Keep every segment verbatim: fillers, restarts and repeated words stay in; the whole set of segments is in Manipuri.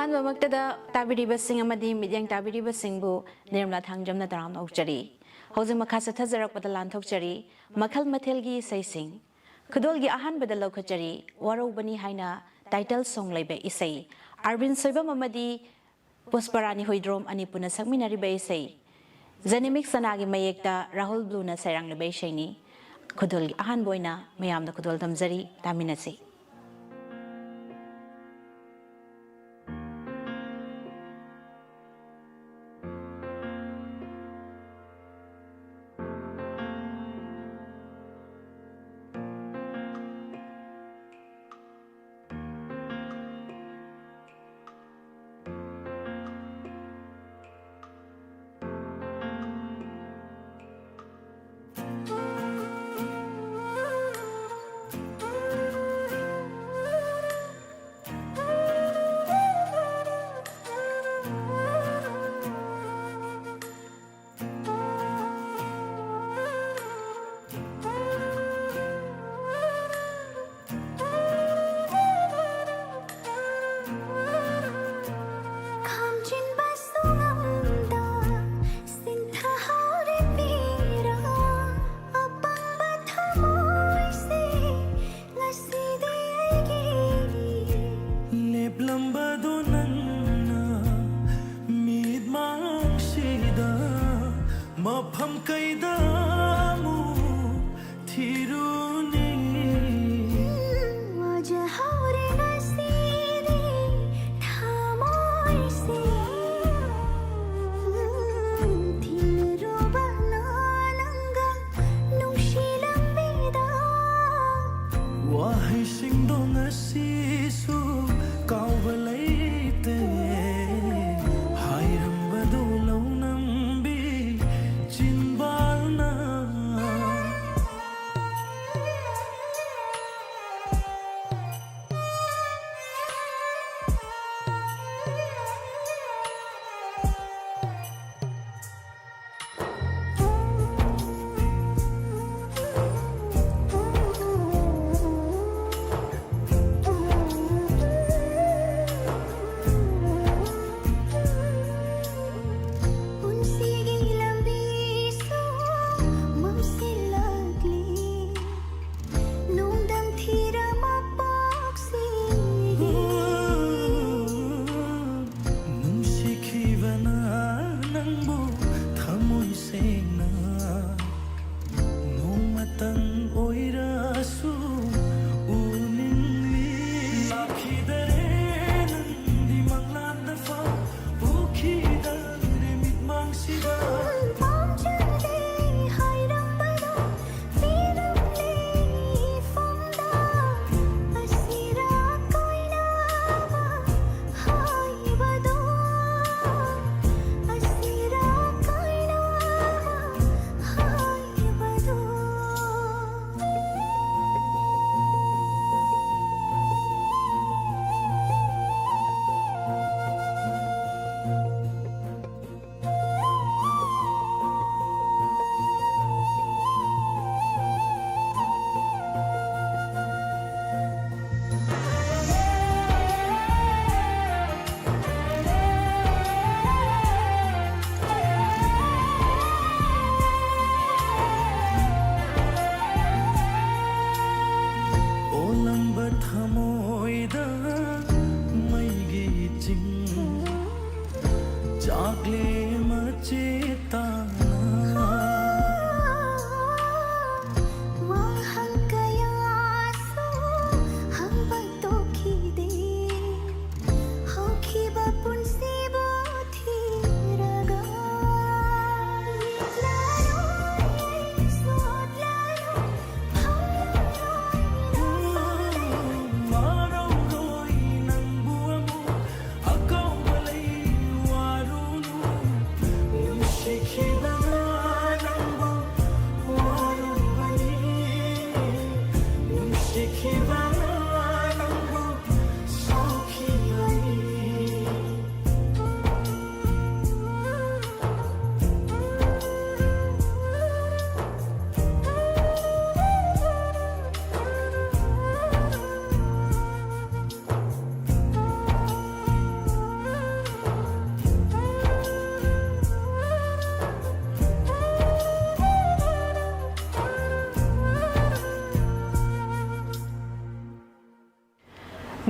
ꯑꯍꯥꯟꯕꯃꯛꯇꯗ ꯇꯥꯕꯤꯔꯤꯕꯁꯤꯡ ꯑꯃꯗꯤ ꯃꯤꯠꯌꯦꯡ ꯇꯥꯕꯤꯔꯤꯕꯁꯤꯡꯕꯨ ꯅꯤꯔꯃꯂꯥ ꯊꯥꯡꯖꯝꯅ ꯇꯔꯥꯝꯅ ꯑꯣꯛꯆꯔꯤ꯫ ꯍꯧꯖꯤꯛ ꯃꯈꯥ ꯆꯠꯊꯖꯔꯛꯄꯗ ꯂꯥꯟꯊꯣꯛꯆꯔꯤ ꯃꯈꯜ ꯃꯊꯦꯜꯒꯤ ꯏꯁꯩꯁꯤꯡ꯫ ꯈꯨꯗꯣꯜꯒꯤ ꯑꯍꯥꯟꯕꯗ ꯂꯧꯈꯠꯆꯔꯤ ꯋꯥꯔꯧꯕꯅꯤ ꯍꯥꯏꯅ title song ꯂꯩꯕ ꯏꯁꯩ꯫ ꯑꯔꯕꯤꯟ ꯁꯣꯏꯕꯝ ꯑꯃꯗꯤ ꯄꯨꯁꯄꯔꯥꯅꯤ ꯍꯨꯏꯗ꯭ꯔꯣꯝ ꯑꯅꯤ ꯄꯨꯟꯅ ꯁꯛꯃꯤꯟꯅꯔꯤꯕ ꯏꯁꯩ꯫ ꯖꯦꯅꯤꯃꯤꯛ ꯁꯅꯥꯒꯤ ꯃꯌꯦꯛꯇ ꯔꯥꯍꯨꯜ ꯕ꯭ꯂꯨꯅ ꯁꯩꯔꯥꯡꯂꯤꯕ ꯏꯁꯩꯅꯤ꯫ ꯈꯨꯗꯣꯜꯒꯤ ꯑꯍꯥꯟꯕ ꯑꯣꯏꯅ ꯃꯌꯥꯝꯗ ꯈꯨꯗꯣꯜ ꯇꯝꯖꯔꯤ, ꯇꯥꯃꯤꯟꯅꯁꯤ꯫ ꯈꯥꯝꯖꯤꯟꯕꯁꯨ ꯉꯝꯗ ꯁꯤꯟꯊꯍꯧꯔꯦ ꯄꯤꯔꯥ ꯑꯄꯪꯕ ꯊꯃꯣꯏꯁꯦ ꯉꯁꯤꯗꯤ ꯑꯩꯒꯤ꯫ ꯂꯦꯞꯂꯝꯕꯗꯣ ꯅꯪꯅ ꯃꯤꯠꯃꯥꯡꯁꯤꯗ ꯃꯐꯝ ꯀꯩꯗ ꯑꯃꯨꯛ ꯊꯤꯔꯨꯅꯤ꯫ ꯋꯥꯖꯍꯧꯔꯦ ꯉꯁꯤꯗꯤ ꯊꯃꯣꯏꯁꯦ ꯊꯤꯔꯨꯕꯅ ꯅꯪꯒ ꯅꯨꯡꯁꯤ ꯂꯝꯕꯤꯗ꯫ ꯋꯥꯍꯩꯁꯤꯡꯗꯣ ꯉꯁꯤꯁꯨ ꯀꯥꯎꯕ ꯂꯩꯇꯦ꯫ ꯍꯥꯏꯔꯝꯕꯗꯣ ꯂꯧꯅꯝꯕꯤ ꯆꯤꯟꯕꯥꯜꯅ꯫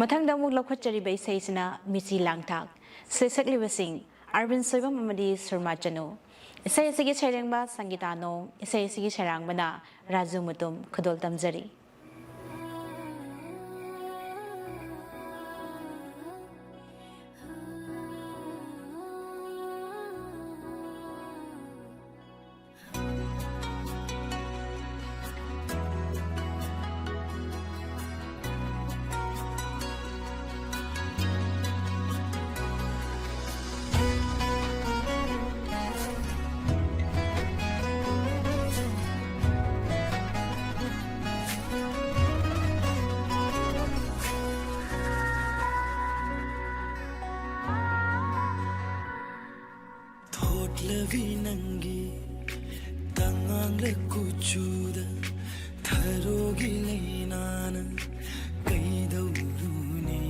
ꯃꯊꯪꯗ ꯑꯃꯨꯛ ꯂꯧꯈꯠꯆꯔꯤꯕ ꯏꯁꯩꯁꯤꯅ ꯃꯤꯆꯤ ꯂꯥꯡꯊꯥꯛ꯫ ꯁꯩꯁꯛꯂꯤꯕꯁꯤꯡ ꯑꯔꯕꯤꯟ ꯁꯣꯏꯕꯝ ꯑꯃꯗꯤ ꯁꯨꯔꯃꯥ ꯆꯅꯨ꯫ ꯏꯁꯩ ꯑꯁꯤꯒꯤ ꯁꯩꯔꯦꯡꯕ ꯁꯪꯒꯤꯇꯥ ꯅꯣꯡ, ꯏꯁꯩ ꯑꯁꯤꯒꯤ ꯁꯩꯔꯥꯡꯕꯅ ꯔꯥꯖꯨ ꯃꯨꯇꯨꯝ꯫ ꯈꯨꯗꯣꯜ ꯇꯝꯖꯔꯤ꯫ ꯊꯣꯛꯂꯕꯤ ꯅꯪꯒꯤ ꯇꯉꯥꯡꯂ ꯀꯨꯆꯨꯗ ꯊꯔꯣꯒꯤ ꯂꯩꯅꯥꯅ ꯀꯩꯗꯧꯔꯨꯅꯤ?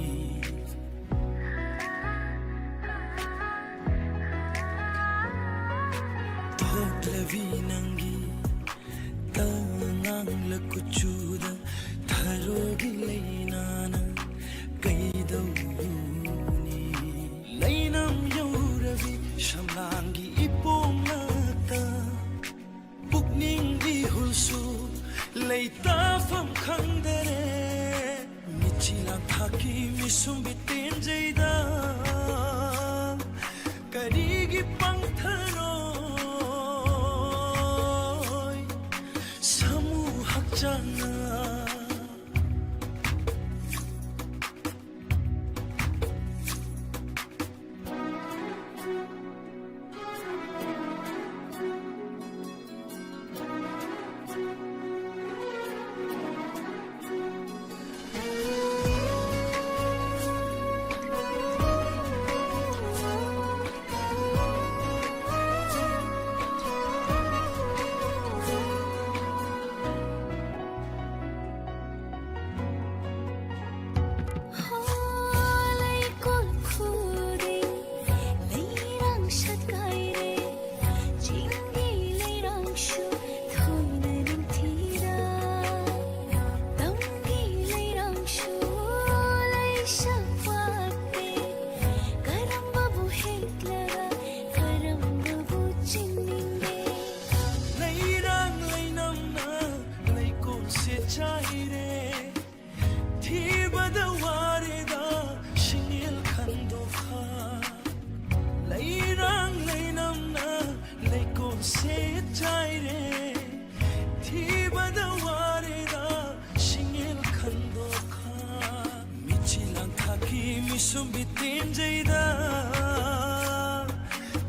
ꯊꯣꯛꯂꯕꯤ ꯅꯪꯒꯤ ꯇꯉꯥꯡꯂ ꯀꯨꯆꯨꯗ ꯊꯔꯣꯒꯤ ꯂꯩꯅꯥꯅ ꯀꯩꯗꯧꯔꯨꯅꯤ? ꯂꯩꯅꯝ ꯌꯧꯔꯕꯤ ꯁꯝꯂꯥꯡꯒꯤ ꯏꯄꯣꯝꯂꯛꯇ ꯄꯨꯛꯅꯤꯡꯒꯤ ꯍꯨꯜꯁꯨ ꯂꯩꯇꯥꯐꯝ ꯈꯪꯗꯔꯦ꯫ ꯃꯤꯆꯤ ꯂꯥꯡꯊꯥꯛꯀꯤ ꯃꯤꯁꯨꯝꯕꯤ ꯇꯦꯟꯖꯩꯗ ꯀꯔꯤꯒꯤ ꯄꯪꯊꯔꯣꯏ ꯁꯥꯃꯨ ꯍꯛꯆꯥꯡꯅ? ꯇꯦꯟꯖꯩꯗ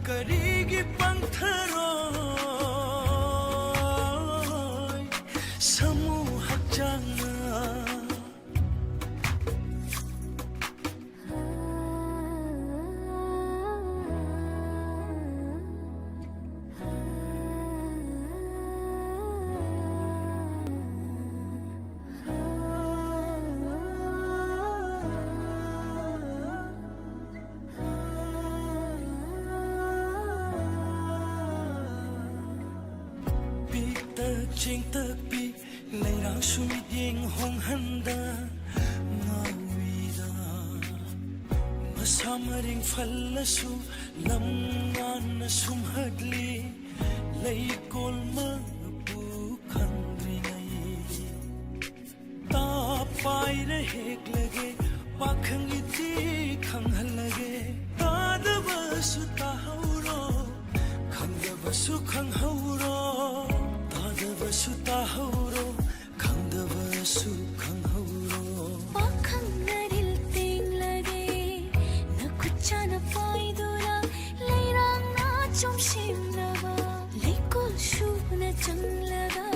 ꯀꯔꯤꯒꯤ ꯄꯪꯊꯔꯣꯏ ꯁꯃꯨ ꯍꯛꯆꯥꯡꯅ꯫ ꯄꯤꯛꯇꯛ ꯆꯦꯡꯇꯛꯄꯤ ꯂꯩꯔꯥꯡꯁꯨ ꯃꯤꯠꯌꯦꯡ ꯍꯣꯡꯍꯟꯗ ꯉꯥꯎꯏꯗ꯫ ꯃꯁꯥ ꯃꯔꯦꯡ ꯐꯜꯂꯁꯨ ꯂꯝ ꯉꯥꯟꯅ ꯁꯨꯝꯍꯠꯂꯤ ꯂꯩꯀꯣꯜ ꯃꯄꯨ ꯈꯪꯗ꯭ꯔꯤꯉꯩ꯫ ꯇꯥ ꯄꯥꯏꯔ ꯍꯦꯛꯂꯒꯦ ꯄꯥꯈꯪ ꯏꯊꯤ ꯈꯪꯍꯜꯂꯒꯦ꯫ ꯇꯥꯗꯕꯁꯨ ꯇꯥꯍꯧꯔꯣ, ꯈꯪꯗꯕꯁꯨ ꯈꯪꯍꯧꯔꯣ꯫ ꯇꯥꯗꯕꯁꯨ ꯇꯥꯍꯧꯔꯣ, ꯈꯪꯗꯕꯁꯨ ꯈꯪꯍꯧꯔꯣ꯫ ꯄꯥꯈꯪ ꯅꯔꯤꯜ ꯇꯦꯡꯂꯒꯦ ꯅꯈꯨꯠ ꯆꯥꯅ ꯄꯥꯏꯗꯨꯅ ꯂꯩꯔꯥꯡꯅ ꯆꯣꯝꯁꯤꯟꯅꯕ ꯂꯩꯀꯣꯜ ꯁꯨꯅ ꯆꯪꯂꯒ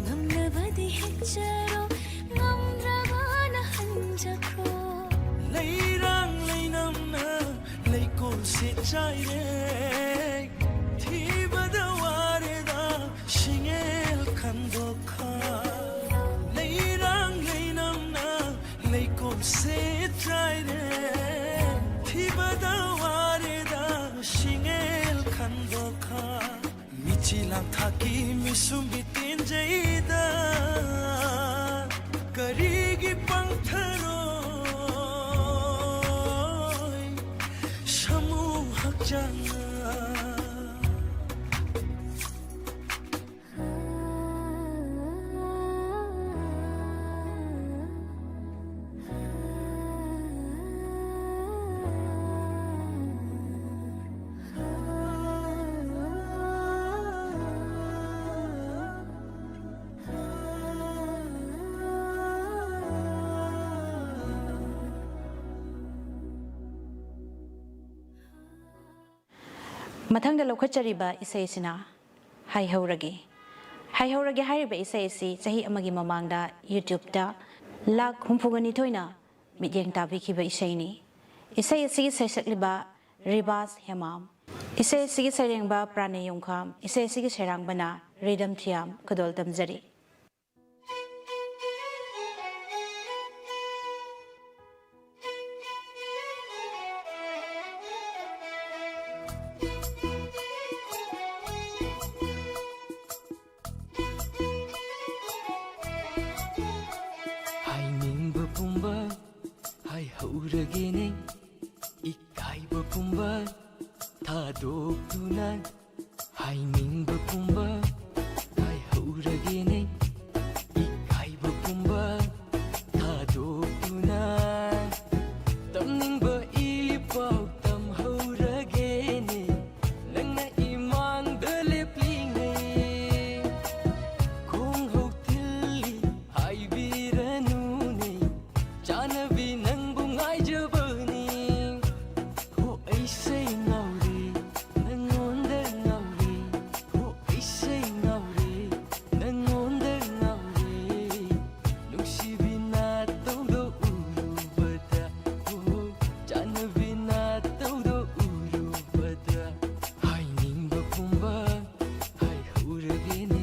ꯉꯝꯂꯕꯗꯤ ꯍꯦꯛꯆꯔꯣ, ꯉꯝꯗ꯭ꯔꯕꯅ ꯍꯟꯖꯈ꯭ꯔꯣ꯫ ꯂꯩꯔꯥꯡ ꯂꯩꯅꯝꯅ ꯂꯩꯀꯣꯜꯁꯦ ꯆꯥꯏꯔꯦ, ꯊꯤꯕꯗ ꯋꯥꯔꯦꯗ ꯁꯤꯡꯉꯦꯜ ꯈꯟꯗꯣꯛꯈ꯫ ꯂꯩꯔꯥꯡ ꯂꯩꯅꯝꯅ ꯂꯩꯀꯣꯜꯁꯦ ꯆꯥꯏꯔꯦ, ꯊꯤꯕꯗ ꯋꯥꯔꯦꯗ ꯁꯤꯡꯉꯦꯜ ꯈꯟꯗꯣꯛꯈ꯫ ꯃꯤꯆꯤ ꯂꯥꯡꯊꯥꯛꯀꯤ ꯃꯤꯁꯨꯝꯕꯤ ꯇꯦꯟꯖꯩꯗ ꯀꯔꯤꯒꯤ ꯄꯪꯊꯔꯣꯏ ꯁꯃꯨ ꯍꯛꯆꯥꯡꯅ꯫ ꯃꯊꯪꯗ ꯂꯧꯈꯠꯆꯔꯤꯕ ꯏꯁꯩ ꯑꯁꯤꯅ ꯍꯥꯏꯍꯧꯔꯒꯦ꯫ ꯍꯥꯏꯍꯧꯔꯒꯦ ꯍꯥꯏꯔꯤꯕ ꯏꯁꯩ ꯑꯁꯤ ꯆꯍꯤ ꯑꯃꯒꯤ ꯃꯃꯥꯡꯗ YouTube-ꯇ ꯂꯥꯈ ꯍꯨꯝꯐꯨꯒ ꯅꯤꯊꯣꯏꯅ ꯃꯤꯠꯌꯦꯡ ꯇꯥꯕꯤꯈꯤꯕ ꯏꯁꯩꯅꯤ꯫ ꯏꯁꯩ ꯑꯁꯤꯒꯤ ꯁꯩꯁꯛꯂꯤꯕ ꯔꯤꯕꯥꯁ ꯍꯦꯃꯥꯝ꯫ ꯏꯁꯩ ꯑꯁꯤꯒꯤ ꯁꯩꯔꯦꯡꯕ ꯄ꯭ꯔꯥꯅꯦ ꯌꯣꯡꯈꯥꯝ꯫ ꯏꯁꯩ ꯑꯁꯤꯒꯤ ꯁꯩꯔꯥꯡꯕꯅ ꯔꯤꯗꯝ ꯊꯤꯌꯥꯝ꯫ ꯈꯨꯗꯣꯜ ꯇꯝꯖꯔꯤ꯫ ꯍꯥꯏꯅꯤꯡꯕ ꯄꯨꯝꯕ ꯍꯥꯏꯍꯧꯔꯒꯦꯅꯦ, ꯏꯀꯥꯏꯕ ꯄꯨꯝꯕ ꯊꯥꯗꯣꯛꯇꯨꯅ꯫ ꯍꯥꯏꯅꯤꯡꯕ ꯄꯨꯝꯕ ꯍꯥꯏꯍꯧꯔꯒꯦꯅꯦ, ꯏꯀꯥꯏꯕ ꯄꯨꯝꯕ ꯊꯥꯗꯣꯛꯇꯨꯅ꯫ ꯇꯝꯅꯤꯡꯕ ꯏ ꯄꯥꯎ ꯇꯝꯍꯧꯔꯒꯦꯅꯦ, ꯅꯪꯅ ꯏꯃꯥꯡꯗ ꯂꯦꯞꯂꯤꯉꯩ꯫ ꯈꯣꯡꯍꯧ ꯊꯤꯜꯂꯤ ꯍꯥꯏꯕꯤꯔꯅꯨꯅꯦ, ꯆꯥꯅꯕꯤ ꯅꯪꯕꯨ ꯉꯥꯏꯖꯕꯅꯤ꯫ ꯍꯣ ꯑꯩꯁꯦ ꯉꯥꯎꯔꯦ, ꯅꯪꯉꯣꯟꯗ ꯉꯥꯎꯔꯦ꯫ ꯍꯣ ꯑꯩꯁꯦ ꯉꯥꯎꯔꯦ, ꯅꯪꯉꯣꯟꯗ ꯉꯥꯎꯔꯦ꯫ ꯅꯨꯡꯁꯤꯕꯤ ꯅꯥꯇꯧꯗꯣ ꯎꯔꯨꯕꯗ, ꯍꯣ ꯆꯥꯅꯕꯤ ꯅꯥꯇꯧꯗꯣ ꯎꯔꯨꯕꯗ꯫ ꯍꯥꯏꯅꯤꯡꯕ ꯄꯨꯝꯕ ꯍꯥꯏꯍꯧꯔꯒꯦꯅꯦ꯫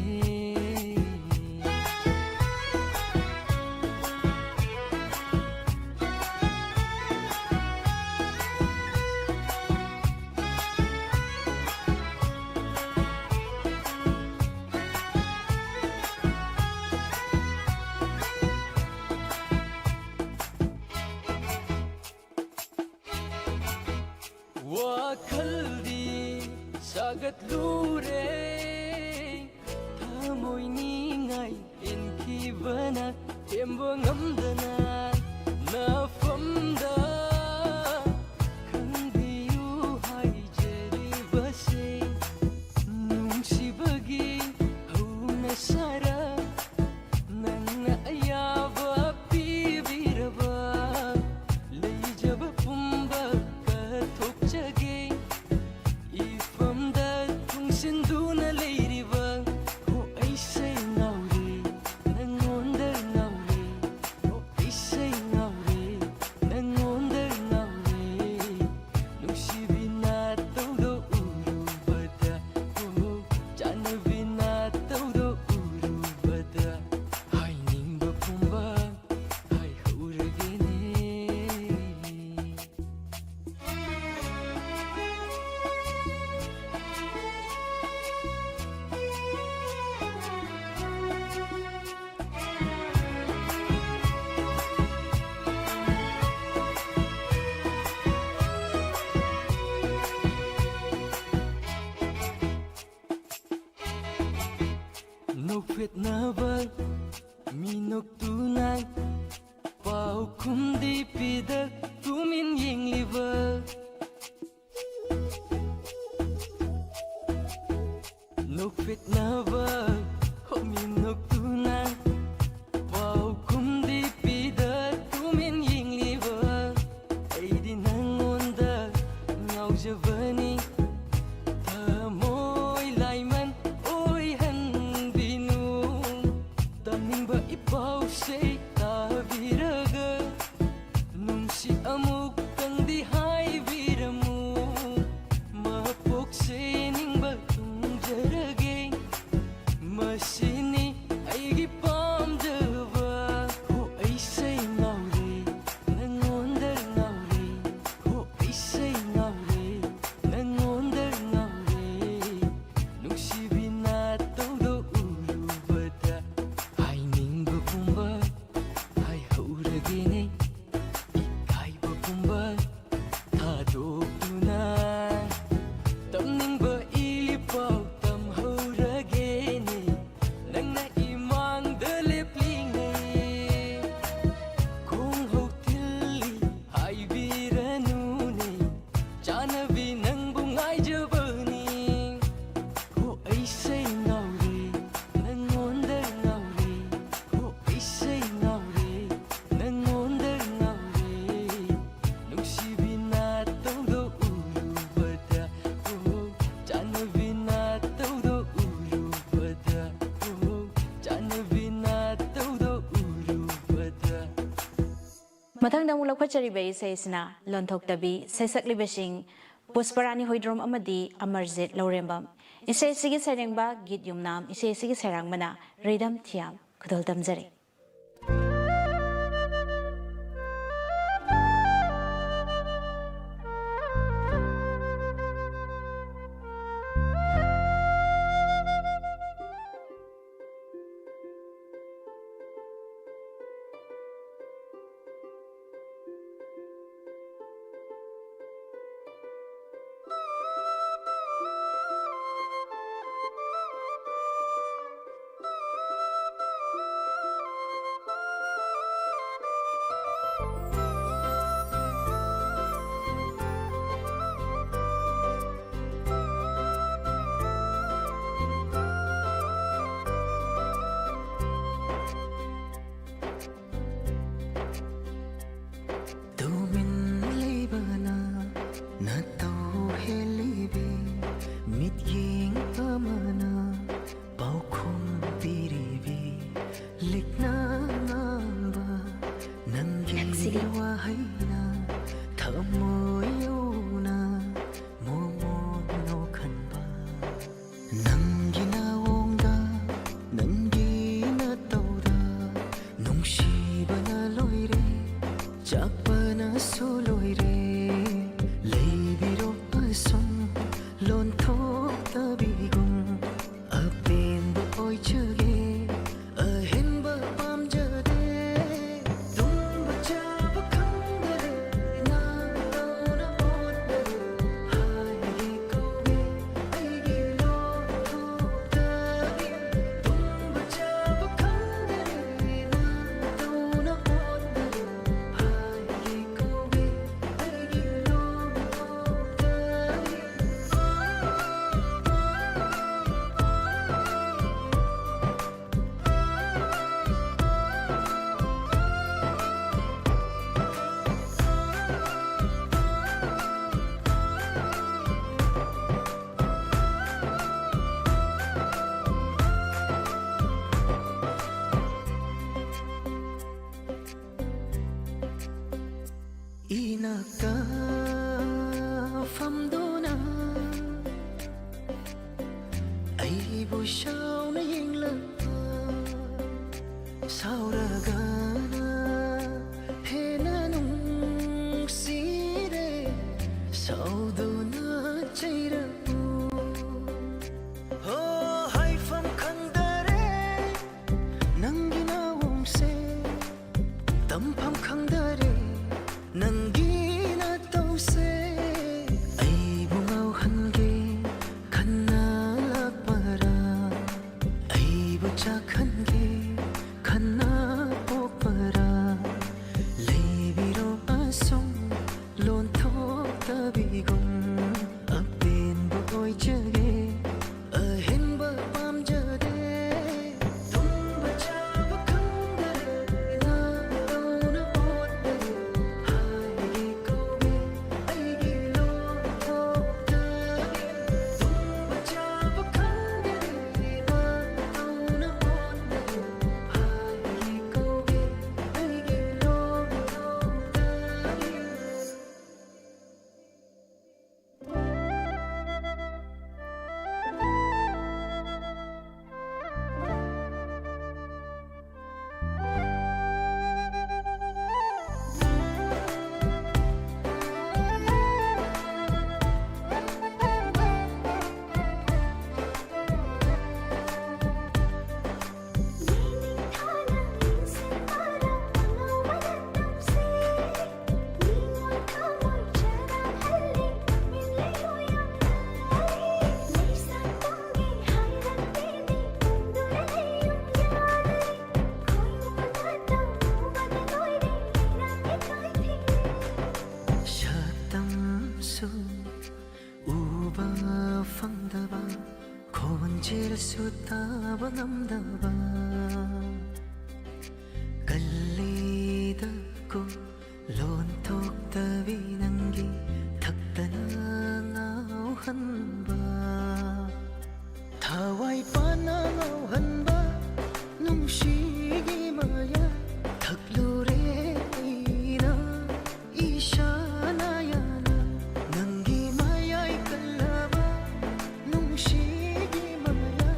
ꯋꯥꯈꯜꯗꯤ ꯁꯥꯒꯠꯂꯨꯔꯦ, ꯊꯃꯣꯏ ꯅꯤꯡꯉꯥꯏ ꯏꯟꯈꯤꯕꯅ ꯊꯦꯝꯕ ꯉꯝꯗꯅ꯫ ꯅꯐꯝꯗ ꯈꯪꯕꯤꯌꯨ ꯍꯥꯏꯖꯔꯤꯕꯁꯦ, ꯅꯨꯡꯁꯤꯕꯒꯤ ꯍꯧꯅ ꯁꯥꯔ ꯅꯪꯅ ꯑꯌꯥꯕ ꯄꯤꯕꯤꯔꯕ, ꯂꯩꯖꯕ ꯄꯨꯝꯕ ꯀꯠꯊꯣꯛꯆꯒꯦ꯫ ꯏꯐꯝ ꯅꯣꯛꯐꯦꯠꯅꯕ ꯃꯤꯅꯣꯛꯇꯨꯅ ꯄꯥꯎꯈꯨꯝꯗꯤ ꯄꯤꯗ ꯇꯨꯃꯤꯟ ꯌꯦꯡꯂꯤꯕ꯫ ꯅꯣꯛꯐꯦꯠꯅꯕ ꯍꯣꯃꯤ ꯅꯣꯛꯇꯨꯅ ꯄꯥꯎꯈꯨꯝꯗꯤ ꯄꯤꯗ ꯇꯨꯃꯤꯟ ꯌꯦꯡꯂꯤꯕ꯫ ꯑꯩꯗꯤ ꯅꯪꯉꯣꯟꯗ ꯉꯥꯎꯖꯕꯅꯤ꯫ ꯊꯃꯣꯏ ꯂꯥꯏꯃꯟ ꯑꯣꯏꯍꯟꯕꯤꯅꯨ꯫ ꯇꯝꯅꯤꯡꯕ ꯏꯄꯥꯎꯁꯦ ꯇꯥꯕꯤꯔꯒ ꯅꯨꯡꯁꯤ ꯑꯃꯨꯛꯇꯪꯗꯤ ꯍꯥꯏꯕꯤꯔꯝꯃꯨ꯫ ꯃꯄꯣꯛꯁꯦ ꯅꯤꯡꯕ ꯊꯨꯡꯖꯔꯒꯦ꯫ ꯃꯁꯤꯅꯤ ꯑꯩꯒꯤ ꯄꯥꯝꯖꯕ꯫ ꯍꯣ ꯑꯩꯁꯦ ꯉꯥꯎꯔꯦ, ꯅꯪꯉꯣꯟꯗ ꯉꯥꯎꯔꯦ꯫ ꯍꯣ ꯑꯩꯁꯦ ꯉꯥꯎꯔꯦ, ꯅꯪꯉꯣꯟꯗ ꯉꯥꯎꯔꯦ꯫ ꯅꯨꯡꯁꯤꯕꯤ ꯅꯥꯇꯧꯗꯣ ꯎꯔꯨꯕꯗ ꯍꯥꯏꯅꯤꯡꯕ ꯄꯨꯝꯕ ꯍꯥꯏꯍꯧꯔꯒꯦꯅꯦ꯫ ꯏꯀꯥꯏꯕ ꯄꯨꯝꯕ ꯊꯥꯗꯣꯛꯇꯨꯅ ꯇꯝꯅꯤꯡꯕ ꯏ ꯄꯥꯎ ꯇꯝꯍꯧꯔꯒꯦꯅꯦ꯫ ꯅꯪꯅ ꯏꯃꯥꯡꯗ ꯂꯦꯞꯂꯤꯉꯩ ꯈꯣꯡꯍꯧ ꯊꯤꯜꯂꯤ ꯍꯥꯏꯕꯤꯔꯅꯨꯅꯦ꯫ ꯆꯥꯅꯕꯤ ꯅꯪꯕꯨ ꯉꯥꯏꯖꯕꯅꯤ꯫ ꯍꯣ ꯑꯩꯁꯦ ꯉꯥꯎꯔꯦ, ꯅꯪꯉꯣꯟꯗ ꯉꯥꯎꯔꯦ꯫ ꯍꯣ ꯑꯩꯁꯦ ꯉꯥꯎꯔꯦ, ꯅꯪꯉꯣꯟꯗ ꯉꯥꯎꯔꯦ꯫ ꯅꯨꯡꯁꯤꯕꯤ ꯅꯥꯇꯧꯗꯣ ꯎꯔꯨꯕꯗ꯫ ꯍꯣ ꯆꯥꯅꯕꯤ ꯅꯥꯇꯧꯗꯣ ꯎꯔꯨꯕꯗ꯫ ꯍꯣ ꯆꯥꯅꯕꯤ ꯅꯥꯇꯧꯗꯣ ꯎꯔꯨꯕꯗ꯫ ꯃꯊꯪꯗ ꯑꯃꯨꯛ ꯂꯧꯈꯠꯆꯔꯤꯕ ꯏꯁꯩꯁꯤꯅ ꯂꯣꯟꯊꯣꯛꯇꯕꯤ, ꯁꯩꯁꯛꯂꯤꯕꯁꯤꯡ ꯄꯨꯁꯄꯔꯥꯅꯤ ꯍꯣꯏꯗ꯭ꯔꯣꯝ ꯑꯃꯗꯤ ꯑꯃꯔꯖꯤꯠ ꯂꯧꯔꯦꯝꯕꯝ꯫ ꯏꯁꯩꯁꯤꯒꯤ ꯁꯩꯔꯦꯡꯕ ꯒꯤꯠ ꯌꯨꯝꯅꯥꯝ, ꯏꯁꯩꯁꯤꯒꯤ ꯁꯩꯔꯥꯡꯕꯅ ꯔꯤꯗꯝ ꯊꯤꯌꯥꯝ꯫ ꯈꯨꯗꯣꯜ ꯇꯝꯖꯔꯤ꯫ ꯁꯥꯎꯅ ꯌꯦꯡꯂꯛꯄ, ꯁꯥꯎꯔꯒꯅ ꯍꯦꯟꯅ ꯅꯨꯡꯁꯤꯔꯦ꯫ ꯁꯥꯎꯗꯨꯅ ꯆꯩꯔꯛꯎ꯫ ꯍꯣ, ꯍꯥꯏꯐꯝ ꯈꯪꯗꯔꯦ ꯅꯪꯒꯤ ꯅꯥꯎꯁꯦ, ꯇꯝꯐꯝ ꯈꯪꯗꯔꯦ ꯅꯪꯒꯤ ꯅꯇꯧꯁꯦ꯫ ꯑꯩꯕꯨ ꯉꯥꯎꯍꯟꯒꯦ ꯈꯟꯅ ꯂꯥꯛꯄꯔꯥ? ꯑꯩꯕꯨ ꯆꯥꯛꯍꯟꯒꯦ ꯈꯟꯅ ꯄꯣꯛꯄꯔꯥ? ꯂꯩꯕꯤꯔꯣ ꯑꯁꯨꯝ ꯂꯣꯟꯊꯣꯛꯇꯕꯤꯒꯨꯝ꯫ ꯑꯄꯦꯟꯕ ꯑꯣꯏꯖꯒꯦ, ꯑꯍꯦꯟꯕ ꯄꯥꯝꯖꯗꯦ꯫ ꯇꯨꯝꯕ ꯆꯥꯕ ꯈꯪꯗꯔꯦ ꯅꯪꯗꯧꯅ ꯑꯣꯠꯇꯔꯦ꯫ ꯍꯥꯏꯒꯦ ꯀꯧꯒꯦ ꯑꯩꯒꯤ ꯂꯣꯟꯊꯣꯛꯇꯒꯤ꯫ ꯇꯨꯝꯕ ꯆꯥꯕ ꯈꯪꯗꯔꯦ ꯅꯪꯗꯧꯅ ꯑꯣꯠꯇꯔꯦ꯫ ꯍꯥꯏꯒꯦ ꯀꯧꯒꯦ ꯑꯩꯒꯤ ꯂꯣꯟꯊꯣꯛꯇꯒꯤ꯫ ꯁꯛꯇꯝꯁꯨ ꯎꯕ ꯐꯪꯗꯕ, ꯈꯣꯟꯖꯦꯜꯁꯨ ꯇꯥꯕ ꯉꯝꯗꯕ, ꯀꯜꯂꯤꯗꯀꯣ ꯂꯣꯟꯊꯣꯛꯇꯕꯤ ꯅꯪꯒꯤ ꯊꯛꯇꯅ ꯉꯥꯎꯍꯟꯕ, ꯊꯋꯥꯏ ꯄꯥꯟꯅ ꯉꯥꯎꯍꯟꯕ ꯅꯨꯡꯁꯤꯒꯤ ꯃꯌꯥꯏ ꯊꯛꯂꯨꯔꯦ ꯑꯩꯅ ꯏꯁꯥꯅ ꯌꯥꯅ꯫ ꯅꯪꯒꯤ ꯃꯌꯥꯏ ꯀꯜꯂꯕ ꯅꯨꯡꯁꯤꯒꯤ ꯃꯌꯥꯏ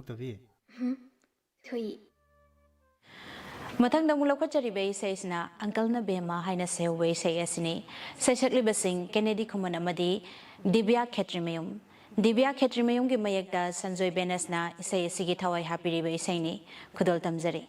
ꯇꯕꯤ꯫ ꯊꯨꯏ꯫ ꯃꯊꯪꯗ ꯑꯃꯨꯛ ꯂꯧꯈꯠꯆꯔꯤꯕ ꯏꯁꯩꯁꯤꯅ ꯑꯪꯀꯜꯅ ꯕꯦꯝꯃ ꯍꯥꯏꯅ ꯁꯩꯍꯧꯕ ꯏꯁꯩ ꯑꯁꯤꯅꯤ꯫ ꯁꯩꯁꯛꯂꯤꯕꯁꯤꯡ ꯀꯦꯅꯦꯗꯤ ꯈꯨꯃꯟ ꯑꯃꯗꯤ ꯗꯤꯕ꯭ꯌꯥ ꯈꯦꯇ꯭ꯔꯤꯃꯌꯨꯝ꯫ ꯗꯤꯕ꯭ꯌꯥ ꯈꯦꯇ꯭ꯔꯤꯃꯌꯨꯝꯒꯤ ꯃꯌꯦꯛꯇ ꯁꯟꯖꯣꯏ ꯕꯦꯅꯁꯅ ꯏꯁꯩ ꯑꯁꯤꯒꯤ ꯊꯋꯥꯏ ꯍꯥꯞꯄꯤꯔꯤꯕ ꯏꯁꯩꯅꯤ꯫ ꯈꯨꯗꯣꯜ ꯇꯝꯖꯔꯤ꯫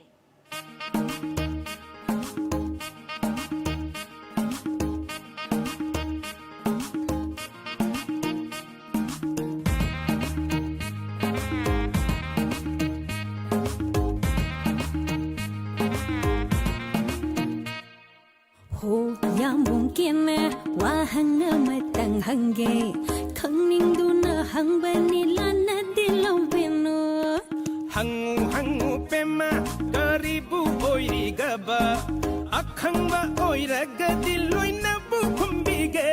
ꯍꯣ ꯌꯥꯝꯕꯨꯡ ꯀꯦꯅ ꯋꯥꯍꯪ ꯑꯃꯇꯪ ꯍꯪꯒꯦ, ꯈꯪꯅꯤꯡꯗꯨꯅ ꯍꯪꯕꯅꯤ, ꯂꯥꯟꯅꯗꯤ ꯂꯧꯕꯤꯅꯨ꯫ ꯍꯪꯉꯨ ꯍꯪꯉꯨ ꯄꯦꯝꯃ ꯀꯔꯤꯕꯨ ꯑꯣꯏꯔꯤꯒꯕ? ꯑꯈꯪꯕ ꯑꯣꯏꯔꯒꯗꯤ ꯂꯣꯏꯅꯕꯨ ꯈꯨꯝꯕꯤꯒꯦ꯫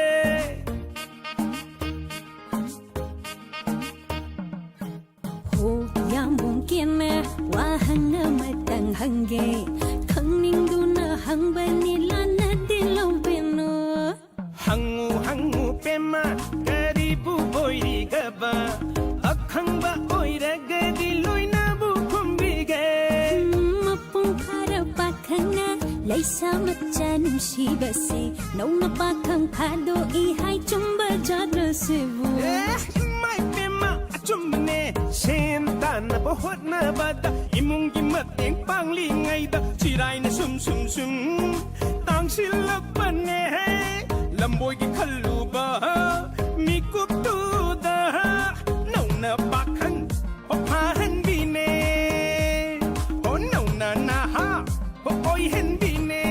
ꯍꯣ ꯌꯥꯝꯕꯨꯡ ꯀꯦꯅ ꯋꯥꯍꯪ ꯑꯃꯇꯪ ꯍꯪꯒꯦ, ꯈꯪꯅꯤꯡꯗꯨꯅ ꯍꯪꯕꯅꯤ, ꯂꯥꯟꯅꯗꯤ ꯂꯧꯕꯤꯅꯨ꯫ ꯍꯪꯉꯨ ꯍꯪꯉꯨ ꯄꯦꯝꯃ ꯀꯔꯤꯕꯨ ꯑꯣꯏꯔꯤꯒꯕ? ꯑꯈꯪꯕ ꯑꯣꯏꯔꯒꯗꯤ ꯂꯣꯏꯅꯕꯨ ꯈꯨꯝꯕꯤꯒꯦ꯫ ꯃꯄꯨꯡ ꯐꯥꯔ ꯄꯥꯈꯪꯅ ꯂꯩꯁꯥ ꯃꯆꯥ ꯅꯨꯡꯁꯤꯕꯁꯤ ꯅꯧꯅ ꯄꯥꯈꯪ ꯐꯥꯗꯣꯛꯏ ꯍꯥꯏ, ꯆꯨꯝꯕ ꯖꯥꯠꯂ ꯁꯤꯕꯨ? ꯑꯦ, ꯏꯃꯥꯏ ꯄꯦꯝꯃ ꯑꯆꯨꯝꯕꯅꯦ꯫ ꯁꯦꯟ ꯇꯥꯟꯅꯕ ꯍꯣꯠꯅꯕꯗ ꯏꯃꯨꯡꯒꯤ ꯃꯇꯦꯡ ꯄꯥꯡꯂꯤꯉꯩꯗ ꯆꯤꯔꯥꯏꯅ ꯁꯨꯝ ꯁꯨꯝ ꯁꯨꯝ ꯇꯥꯡꯁꯤꯜꯂꯛꯄꯅꯦ꯫ ꯂꯝꯕꯣꯏꯒꯤ ꯈꯜꯂꯨꯕ ꯃꯤꯀꯨꯞꯇꯨꯗ ꯅꯧꯅ ꯄꯥꯈꯪ ꯐꯥꯍꯟꯕꯤꯅꯦ꯫ ꯑꯣ ꯅꯧꯅ ꯅꯍꯥ ꯑꯣꯏꯍꯟꯕꯤꯅꯦ꯫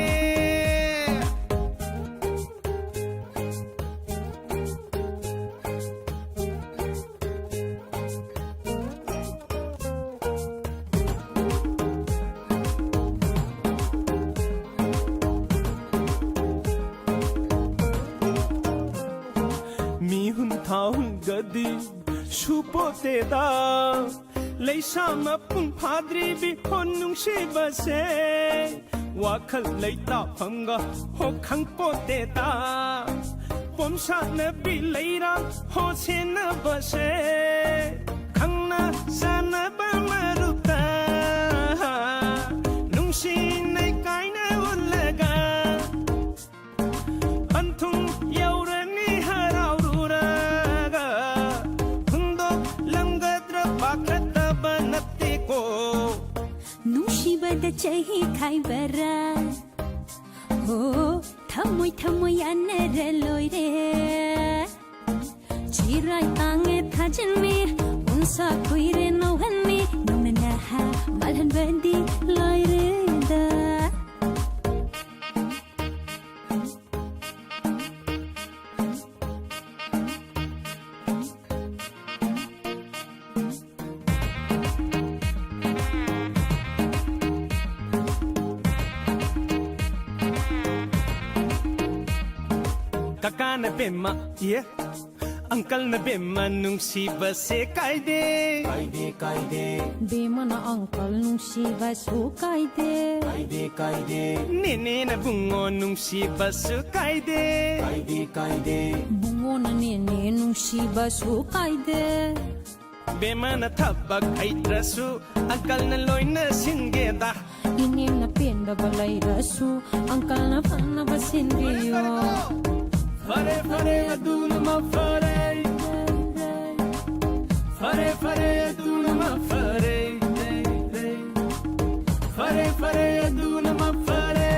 ꯃꯤꯍꯨꯟ ꯊꯥꯍꯨꯟꯒꯗꯤ ꯁꯨꯄꯣꯠꯇꯦꯗ꯫ ꯂꯩꯁꯥ ꯃꯄꯨꯡ ꯐꯥꯗ꯭ꯔꯤꯕꯤ ꯍꯣ ꯅꯨꯡꯁꯤꯕꯁꯦ꯫ ꯋꯥꯈꯜ ꯂꯩꯇꯥꯐꯝꯒ ꯍꯣ ꯈꯪꯄꯣꯠꯇꯦꯗ꯫ ꯄꯣꯝꯁꯥꯠꯅꯕꯤ ꯂꯩꯔꯥꯡ ꯍꯣ ꯁꯦꯟꯅꯕꯁꯦ꯫ ꯅꯪꯅ ꯆꯥꯅꯕ ꯃꯔꯨꯞꯇ ꯅꯨꯡꯁꯤꯅꯩ ꯀꯥꯏꯅ ꯎꯠꯂꯒ ꯄꯟꯊꯨꯡ ꯌꯧꯔꯅꯤ ꯍꯔꯥꯎꯔꯨꯔꯒ ꯍꯨꯟꯗꯣꯛꯂꯝꯒꯗ꯭ꯔꯥ ꯄꯥꯈꯠꯇꯕ ꯅꯠꯇꯦꯀꯣ꯫ ꯅꯨꯡꯁꯤꯕꯗ ꯆꯍꯤ ꯈꯥꯏꯕꯔꯥ? ꯍꯣ, ꯊꯃꯣꯏ ꯊꯃꯣꯏ ꯌꯥꯅꯔ ꯂꯣꯏꯔꯦ꯫ ꯆꯤꯔꯥꯏ ꯇꯥꯡꯉꯦ ꯊꯥꯖꯤꯟꯃꯤ, ꯎꯟꯁꯥ ꯀꯨꯏꯔꯦ ꯅꯧꯍꯟꯃꯤ, ꯅꯧꯅ ꯅꯍꯥ ꯃꯥꯜꯍꯟꯕꯗꯤ ꯂꯣꯏꯔꯦꯗ꯫ ꯀꯀꯥꯅ ꯕꯦꯝꯃ, ꯏꯌꯦ, ꯑꯪꯀꯜꯅ ꯕꯦꯝꯃ ꯅꯨꯡꯁꯤꯕꯁꯦ ꯀꯥꯏꯗꯦ꯫ ꯀꯥꯏꯗꯦ, ꯀꯥꯏꯗꯦ꯫ ꯕꯦꯝꯃꯅ ꯑꯪꯀꯜ ꯅꯨꯡꯁꯤꯕꯁꯨ ꯀꯥꯏꯗꯦ꯫ ꯀꯥꯏꯗꯦ, ꯀꯥꯏꯗꯦ꯫ ꯅꯦꯅꯦꯅ ꯕꯨꯡꯉꯣ ꯅꯨꯡꯁꯤꯕꯁꯨ ꯀꯥꯏꯗꯦ꯫ ꯀꯥꯏꯗꯦ, ꯀꯥꯏꯗꯦ꯫ ꯕꯨꯡꯉꯣꯅ ꯅꯦꯅꯦ ꯅꯨꯡꯁꯤꯕꯁꯨ ꯀꯥꯏꯗꯦ꯫ ꯕꯦꯝꯃꯅ ꯊꯕꯛ ꯍꯩꯇ꯭ꯔꯁꯨ ꯑꯪꯀꯜꯅ ꯂꯣꯏꯅ ꯁꯤꯟꯒꯦꯗ꯫ ꯏꯅꯦꯝꯅ ꯄꯦꯟꯗꯕ ꯂꯩꯔꯁꯨ ꯑꯪꯀꯜꯅ ꯐꯅꯕ ꯁꯤꯟꯕꯤꯌꯣ꯫ ꯐꯔꯦ, ꯐꯔꯦ, ꯑꯗꯨꯅ ꯃꯐꯔꯦ꯫ ꯐꯔꯦ, ꯐꯔꯦ, ꯑꯗꯨꯅ ꯃꯐꯔꯦ꯫ ꯐꯔꯦ, ꯐꯔꯦ, ꯑꯗꯨꯅ ꯃꯐꯔꯦ꯫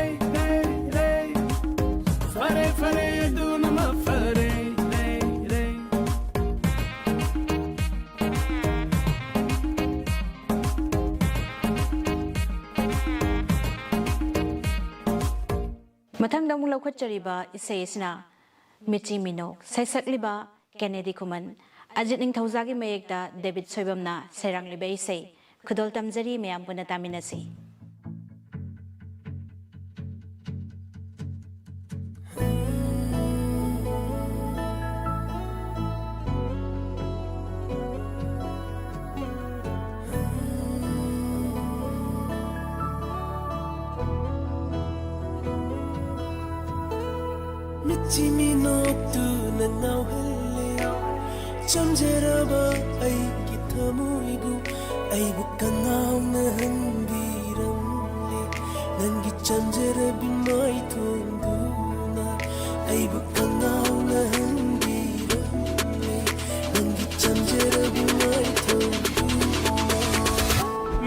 ꯐꯔꯦ, ꯐꯔꯦ, ꯑꯗꯨꯅ ꯃꯐꯔꯦ꯫ ꯃꯊꯪꯗ ꯑꯃꯨꯛ ꯂꯧꯈꯠꯆꯔꯤꯕ ꯏꯁꯩ ꯑꯁꯤꯅ ꯃꯤꯆꯤ ꯃꯤꯅꯣꯛ, ꯁꯩꯁꯛꯂꯤꯕ ꯀꯦꯅꯦꯗꯤ ꯈꯨꯃꯟ, ꯑꯖꯤꯠ ꯅꯤꯡꯊꯧꯖꯥꯒꯤ ꯃꯌꯦꯛꯇ ꯗꯦꯕꯤꯠ ꯁꯣꯏꯕꯝꯅ ꯁꯩꯔꯥꯡꯂꯤꯕ ꯏꯁꯩ ꯈꯨꯗꯣꯜ ꯇꯝꯖꯔꯤ, ꯃꯌꯥꯝ ꯄꯨꯟꯅ ꯇꯥꯃꯤꯟꯅꯁꯤ꯫ ꯃꯤꯠꯆꯤ ꯃꯤꯅꯣꯛꯇꯨꯅ ꯉꯥꯎꯍꯜꯂꯦ ꯆꯝꯖꯔꯕ ꯑꯩꯒꯤ ꯊꯃꯣꯏꯕꯨ ꯑꯩꯕꯨ ꯀꯉꯥꯎꯅꯍꯟꯕꯤꯔꯝꯂꯦ꯫ ꯅꯪꯒꯤ ꯆꯝꯖꯔꯕꯤ ꯃꯥꯏꯊꯣꯡꯗꯨꯅ ꯑꯩꯕꯨ ꯀꯉꯥꯎꯅꯍꯟꯕꯤꯔꯝꯂꯦ꯫ ꯅꯪꯒꯤ ꯆꯝꯖꯔꯕꯤ ꯃꯥꯏꯊꯣꯡꯗꯨꯅ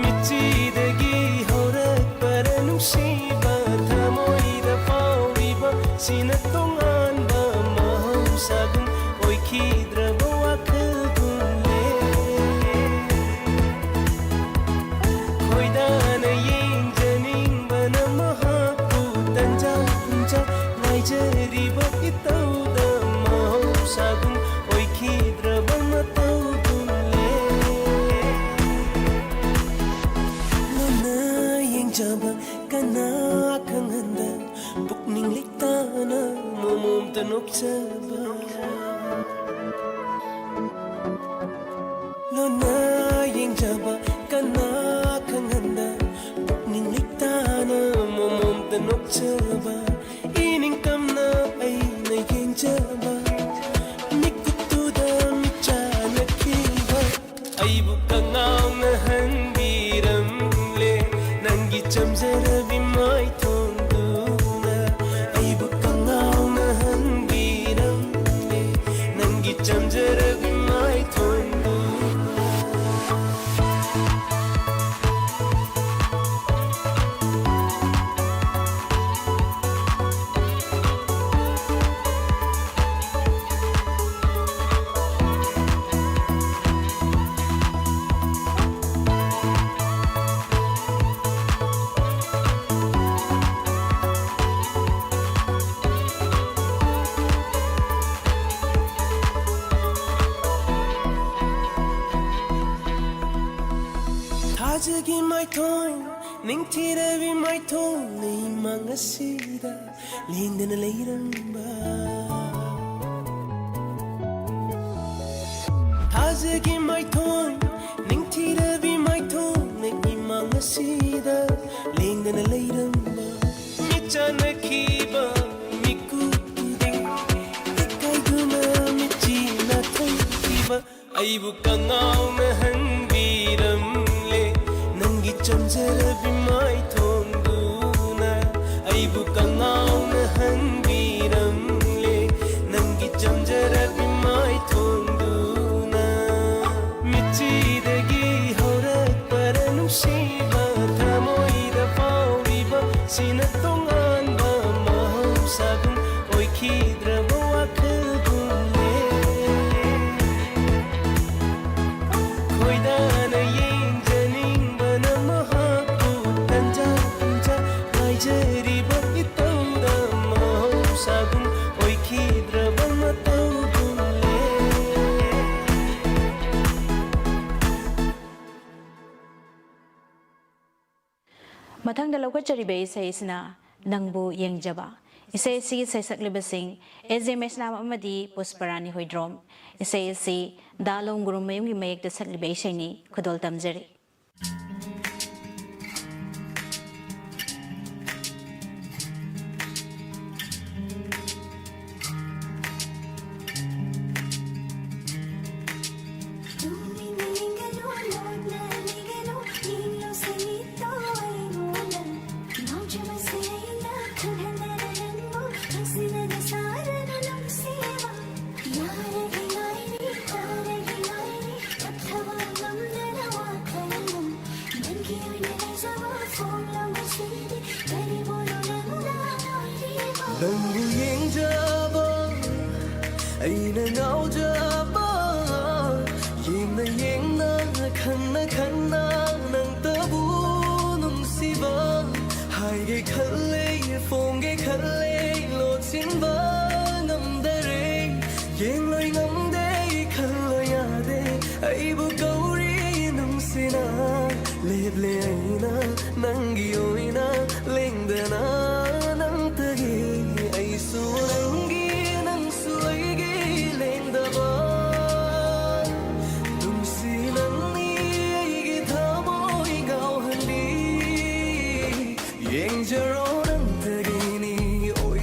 ꯃꯤꯠꯆꯤꯗꯒꯤ ꯍꯧꯔꯛꯄꯔ ꯅꯨꯡꯁꯤꯕ ꯊꯃꯣꯏꯗ ꯐꯥꯎꯔꯤꯕ ꯁꯤꯅ ꯇꯣꯉꯥꯟꯕ ꯃꯍꯧꯁꯥꯒꯨꯝ ꯑꯣꯏꯈꯤꯗ꯭ꯔꯕ ꯋꯥꯈꯜꯒꯨꯝꯂꯦ꯫ ꯈꯣꯏꯗꯥꯅ ꯌꯦꯡꯖꯅꯤꯡꯕꯅ ꯃꯍꯥꯛꯄꯨ ꯇꯟꯖꯥ ꯄꯨꯡꯖꯥ ꯉꯥꯏꯖꯔꯤꯕ ꯏꯇꯧꯗ ꯃꯍꯧꯁꯥꯒꯨꯝ ꯑꯣꯏꯈꯤꯗ꯭ꯔꯕ ꯃꯇꯧꯒꯨꯝꯂꯦ꯫ ꯂꯣꯟꯅ ꯌꯦꯡꯖꯕ ꯀꯅꯥ ꯈꯪꯍꯟꯗ ꯄꯨꯛꯅꯤꯡ ꯂꯩꯇꯥꯅ ꯃꯣꯃꯣꯝꯇ ꯅꯣꯛꯆꯕ꯫ ꯂꯣꯟꯅ ꯌꯦꯡꯖꯕ ꯀꯅꯥ ꯈꯪꯍꯟꯗ ꯄꯨꯛꯅꯤꯡ ꯂꯩꯇꯥꯅ ꯃꯣꯃꯣꯝꯇ ꯅꯣꯛꯆꯕ꯫ ꯏꯅꯤꯡꯇꯝꯅ ꯑꯩꯅ ꯌꯦꯡꯖꯕ ꯃꯤꯀꯨꯞꯇꯨꯗ ꯃꯤꯠꯆꯥꯟꯅꯈꯤꯕ ꯑꯩꯕꯨ ꯀꯉꯥꯎꯅꯍꯟꯕꯤꯔꯝꯂꯦ꯫ ꯅꯪꯒꯤ ꯆꯝꯖꯔꯕꯤ ꯃꯥꯏꯊꯣꯡꯗꯨꯅ ꯑꯩꯕꯨ ꯀꯉꯥꯎꯅꯍꯟꯕꯤꯔꯝꯂꯦ꯫ ꯅꯪꯒꯤ ꯆꯝꯖꯔꯕꯤ ꯃꯥꯏꯊꯣꯡꯗꯨꯅ꯫ ꯊꯥꯖꯒꯤ ꯃꯥꯏꯊꯣꯡ, ꯅꯤꯡꯊꯤꯔꯕꯤ ꯃꯥꯏꯊꯣꯡ, ꯂꯩꯃꯥꯡ ꯑꯁꯤꯗ ꯂꯦꯡꯗꯅ ꯂꯩꯔꯝꯕ꯫ ꯊꯥꯖꯒꯤ ꯃꯥꯏꯊꯣꯡ, ꯅꯤꯡꯊꯤꯔꯕꯤ ꯃꯥꯏꯊꯣꯡ, ꯅꯪꯒꯤ ꯃꯥꯡ ꯑꯁꯤꯗ ꯂꯦꯡꯗꯅ ꯂꯩꯔꯝꯕ꯫ ꯃꯤꯠꯆꯥꯟꯅꯈꯤꯕ ꯃꯤꯀꯨꯞꯇꯨꯗꯤ ꯏꯀꯥꯏꯗꯨꯅ ꯃꯤꯠꯆꯤ ꯅꯥꯊꯩꯈꯤꯕ꯫ ꯑꯩꯕꯨ ꯀꯉꯥꯎꯅ ꯃꯊꯪꯗ ꯂꯧꯈꯠꯆꯔꯤꯕ ꯏꯁꯩ ꯑꯁꯤꯅ ꯅꯪꯕꯨ ꯌꯦꯡꯖꯕ꯫ ꯏꯁꯩ ꯑꯁꯤꯒꯤ ꯁꯩꯁꯛꯂꯤꯕꯁꯤꯡ ꯑꯦ ꯖꯦ ꯃꯩꯁꯅꯥꯝ ꯑꯃꯗꯤ ꯄꯨꯁꯄꯔꯥꯅꯤ ꯍꯣꯏꯗ꯭ꯔꯣꯝ꯫ ꯏꯁꯩ ꯑꯁꯤ ꯗꯥ ꯂꯣꯡꯒꯨꯔꯨꯃꯌꯨꯝꯒꯤ ꯃꯌꯦꯛꯇ ꯁꯛꯂꯤꯕ ꯏꯁꯩꯅꯤ꯫ ꯈꯨꯗꯣꯜ ꯇꯝꯖꯔꯤ꯫ ꯅꯪꯕꯨ ꯌꯦꯡꯖꯕ, ꯑꯩꯅ ꯉꯥꯎꯖꯕ, ꯌꯦꯡꯅ ꯌꯦꯡꯅ, ꯈꯪꯅ ꯈꯪꯅ, ꯅꯪꯇꯕꯨ ꯅꯨꯡꯁꯤꯕ ꯍꯥꯏꯒꯦ ꯈꯜꯂꯦ, ꯐꯣꯡꯒꯦ ꯈꯜꯂꯦ, ꯂꯣꯠꯁꯤꯟꯕ ꯉꯝꯗꯔꯦ꯫ ꯌꯦꯡꯂꯣꯏ ꯉꯝꯗꯦ, ꯈꯜꯂꯣꯏ ꯌꯥꯗꯦ, ꯑꯩꯕꯨ ꯀꯧꯔꯤ ꯅꯨꯡꯁꯤꯅ꯫ ꯂꯦꯞꯂꯦ ꯑꯩꯅ ꯅꯪꯒꯤ ꯑꯣꯏꯅ ꯂꯦꯡꯗꯅ ꯅꯪꯇꯒꯤ꯫ ꯑꯩꯁꯨ ꯅꯪꯒꯤ, ꯅꯪꯁꯨ ꯑꯩꯒꯤ ꯂꯦꯡꯗꯕ ꯅꯨꯡꯁꯤ ꯅꯪꯅꯤ ꯑꯩꯒꯤ ꯊꯃꯣꯏ ꯉꯥꯎꯍꯟꯕꯤ꯫ ꯌꯦꯡꯖꯔꯣ ꯅꯪꯇꯒꯤꯅꯤ ꯑꯣꯏ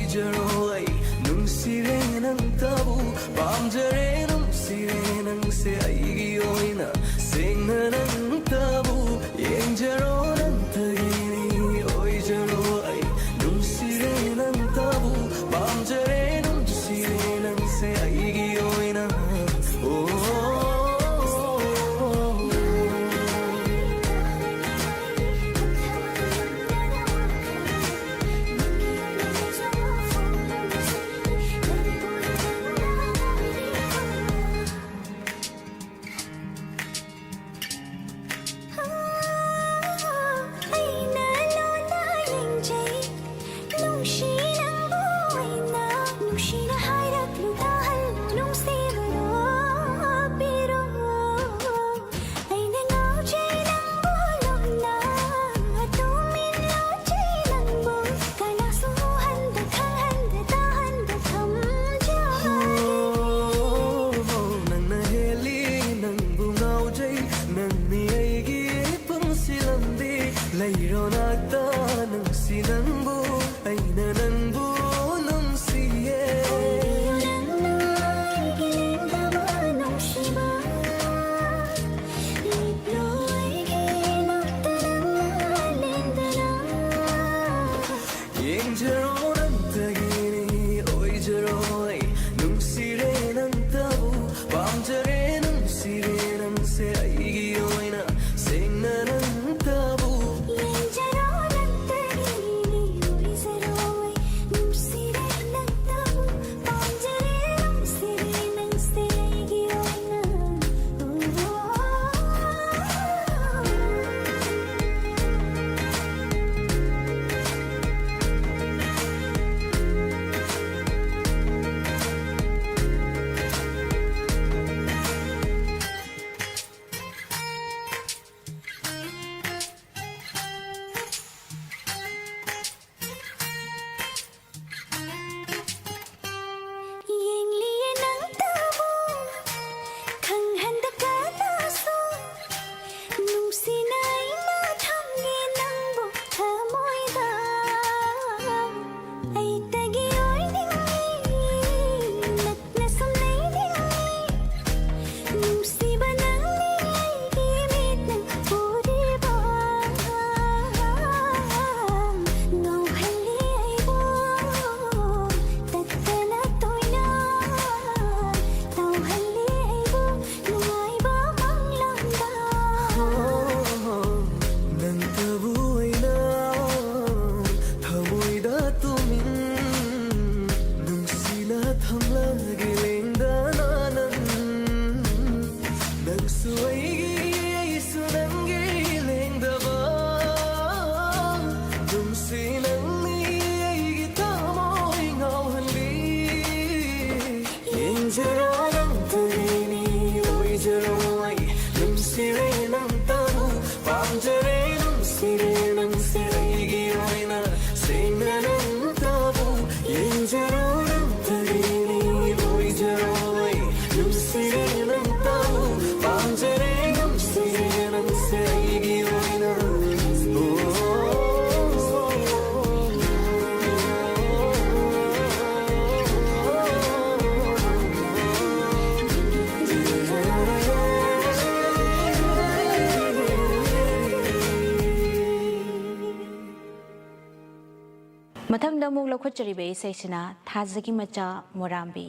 ꯑꯃꯨꯛ ꯂꯧꯈꯠꯆꯔꯤꯕ ꯏꯁꯩꯁꯤꯅ ꯊꯥꯖꯒꯤ ꯃꯆꯥ ꯃꯣꯔꯥꯝꯕꯤ,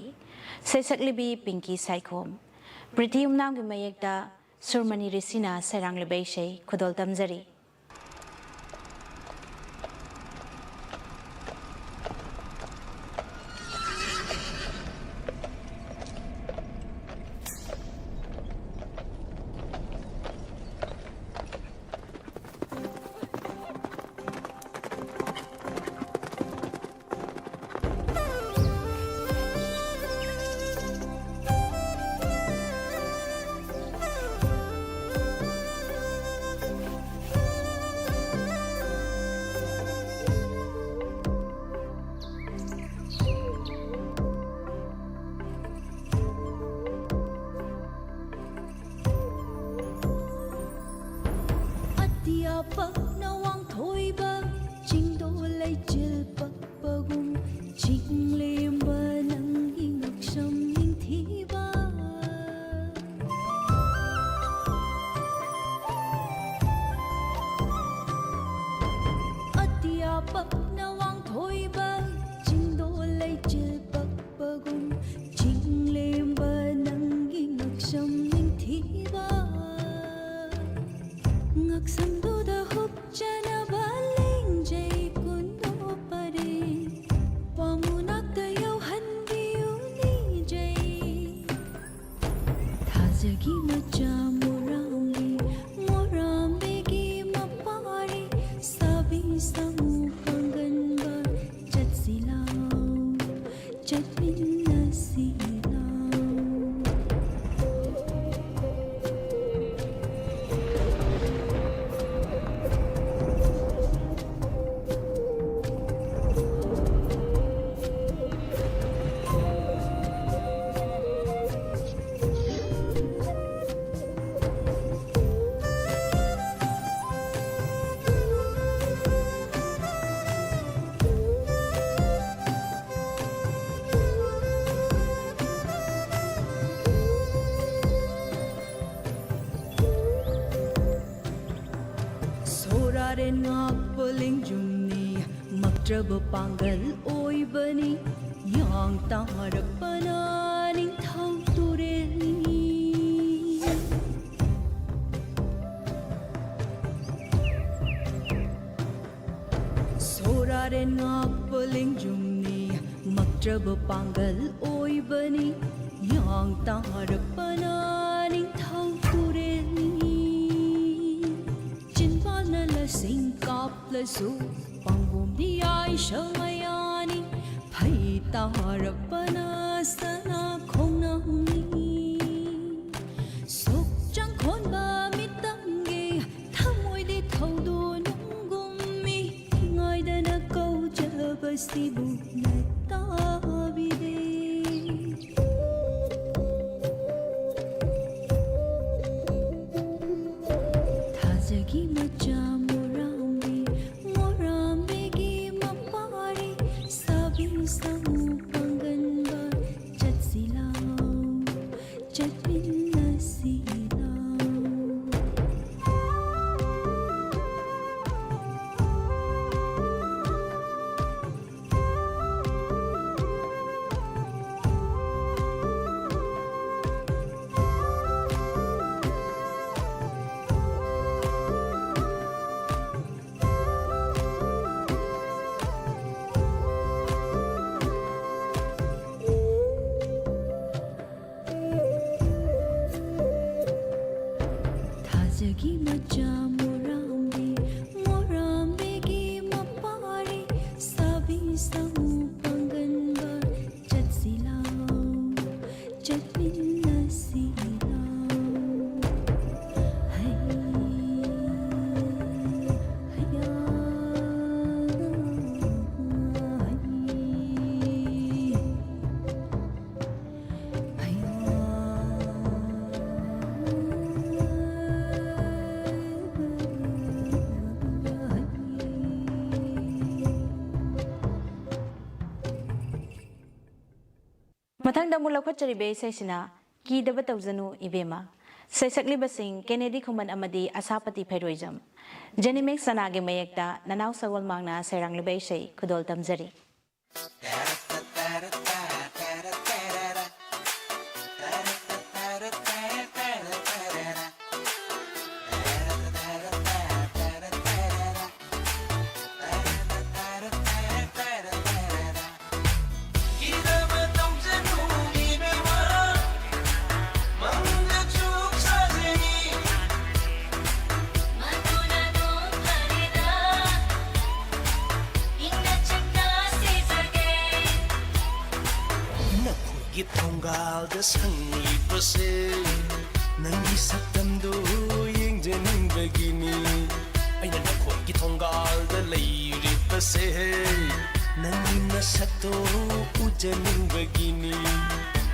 ꯁꯩꯁꯛꯂꯤꯕꯤ ꯄꯤꯡꯀꯤ ꯁꯥꯏꯈꯣꯝ, ꯄ꯭ꯔꯤꯊꯤ ꯎꯝꯅꯥꯝꯒꯤ ꯃꯌꯦꯛꯇ ꯁꯨꯔꯃꯅꯤ ꯔꯤꯁꯤꯅ ꯁꯩꯔꯥꯡꯂꯤꯕ ꯏꯁꯩ ꯈꯨꯗꯣꯜ ꯇꯝꯖꯔꯤ꯫ ꯑꯇꯤꯌꯥ ꯄꯛꯅ ꯋꯥꯡꯊꯣꯏꯕ, ꯆꯤꯡꯗꯣ ꯂꯩꯆꯤꯜ ꯄꯛꯄꯒꯨꯝ, ꯆꯤꯡꯂꯦꯝꯕ ꯅꯪꯒꯤ ꯉꯛꯁꯝ ꯅꯤꯡꯊꯤꯕ꯫ ꯑꯇꯤꯌꯥ ꯄꯛꯅ ꯋꯥꯡꯊꯣꯏꯕ, ꯆꯤꯡꯗꯣ ꯂꯩꯆꯤꯜ ꯄꯛꯄꯒꯨꯝ, ꯆꯤꯡꯂꯦꯝꯕ ꯅꯪꯒꯤ ꯉꯛꯁꯝ ꯅꯤꯡꯊꯤꯕ꯫ ꯉꯛꯁꯝꯗꯨꯗ ꯍꯨꯞꯆꯅꯕ ꯂꯦꯡꯖꯩ ꯀꯨꯟꯗꯣ ꯄꯔꯦꯡ, ꯄꯥꯃꯨꯅꯥꯛꯇ ꯌꯧꯍꯟꯕꯤꯌꯨ ꯅꯤꯖꯩ꯫ ꯊꯥꯖꯒꯤ ꯃꯆꯥ ꯃꯣꯔꯥꯝꯕꯤ, ꯃꯣꯔꯥꯝꯕꯤꯒꯤ ꯃꯄꯥꯔꯤ, ꯁꯥꯕꯤ ꯁꯥꯃꯨ ꯄꯥꯡꯒꯟꯕ, ꯆꯠꯁꯤ ꯂꯥꯎ, ꯆꯠꯃꯤꯟꯅꯁꯤ ꯂꯥꯎ꯫ ꯅꯠꯇ꯭ꯔꯕ ꯄꯥꯡꯒꯜ ꯑꯣꯏꯕꯅꯤ, ꯌꯥꯡ ꯇꯥꯔꯛꯄꯅ ꯅꯤꯡꯊꯧ ꯇꯨꯔꯦꯜꯅꯤ꯫ ꯁꯣꯔꯥꯔꯦꯟ ꯉꯥꯛꯄ ꯂꯦꯡꯖꯨꯝꯅꯤ, ꯃꯛꯇ꯭ꯔꯕ ꯄꯥꯡꯒꯜ ꯑꯣꯏꯕꯅꯤ, ꯌꯥꯡ ꯇꯥꯔꯛꯄꯅ ꯅꯤꯡꯊꯧ ꯇꯨꯔꯦꯜꯅꯤ꯫ ꯆꯤꯟꯕꯥꯜꯅ ꯂꯁꯤꯡ ꯀꯥꯞꯂꯁꯨ, ꯄꯥꯡꯕꯣꯝꯗꯤ ꯌꯥꯏꯁꯪ ꯃꯌꯥꯅꯤ, ꯐꯩ ꯇꯥꯔꯛꯄꯅ ꯁꯅꯥ ꯈꯣꯡꯅꯥꯡꯅꯤ꯫ ꯁꯨꯛ ꯆꯪꯈꯣꯟꯕ ꯃꯤꯇꯝꯒꯤ ꯊꯃꯣꯏꯗꯤ ꯊꯧꯗꯣ ꯅꯨꯡꯒꯨꯝꯃꯤ, ꯉꯥꯏꯗꯅ ꯀꯧꯖꯕꯁꯤꯕꯨ ꯅꯠꯇꯥꯕꯤꯔꯦ꯫ ꯊꯥꯖꯒꯤ ꯃꯆꯥ ꯃꯣꯔꯥꯝꯕꯤ, ꯃꯣꯔꯥꯝꯕꯤꯒꯤ ꯃꯄꯥꯔꯤ, ꯁꯥꯕꯤ ꯁꯥꯃꯨ ꯄꯥꯡꯒꯟꯕ, ꯆꯠꯁꯤ ꯂꯥꯎ, ꯆꯠꯃꯤꯟꯅꯁꯤ ꯂꯥꯎ꯫ ꯊꯥꯖꯒꯤ ꯃꯆꯥ ꯃꯣꯔꯥꯝꯕꯤ, ꯃꯣꯔꯥꯝꯕꯤꯒꯤ ꯃꯄꯥꯔꯤ, ꯁꯥꯕꯤ ꯁꯥꯃꯨ ꯄꯥꯡꯒꯟꯕ, ꯆꯠꯁꯤ ꯂꯥꯎ, ꯆꯠꯃꯤꯟꯅꯁꯤ ꯂꯥꯎ꯫ ꯍꯩ, ꯍꯩꯌꯥ, ꯍꯩ꯫ ꯃꯊꯪꯗ ꯑꯃꯨꯛ ꯂꯧꯈꯠꯆꯔꯤꯕ ꯏꯁꯩꯁꯤꯅ ꯀꯤꯗꯕ ꯇꯧꯖꯅꯨ ꯏꯕꯦꯝꯃ꯫ ꯁꯩꯁꯛꯂꯤꯕꯁꯤꯡ ꯀꯦꯅꯦꯗꯤ ꯈꯨꯃꯟ ꯑꯃꯗꯤ ꯑꯁꯥꯄꯇꯤ ꯐꯩꯔꯣꯏꯖꯝ꯫ ꯖꯦꯅꯤꯃꯤꯛꯁ ꯁꯅꯥꯒꯤ ꯃꯌꯦꯛꯇ ꯅꯅꯥꯎ ꯁꯒꯣꯜ ꯃꯥꯡꯅ ꯁꯩꯔꯥꯡꯂꯤꯕ ꯏꯁꯩ ꯈꯨꯗꯣꯜ ꯇꯝꯖꯔꯤ꯫ ꯅꯈꯣꯏꯒꯤ ꯊꯣꯡꯒꯥꯜꯗ ꯁꯪꯂꯤꯕꯁꯦ ꯅꯪꯒꯤ ꯁꯛꯇꯝꯗꯨ ꯌꯦꯡꯖꯅꯤꯡꯕꯒꯤꯅꯤ꯫ ꯑꯩꯅ ꯅꯈꯣꯏꯒꯤ ꯊꯣꯡꯒꯥꯜꯗ ꯂꯩꯔꯤꯕꯁꯦ ꯅꯪꯒꯤ ꯅꯁꯛꯇꯣ ꯎꯖꯅꯤꯡꯕꯒꯤꯅꯤ꯫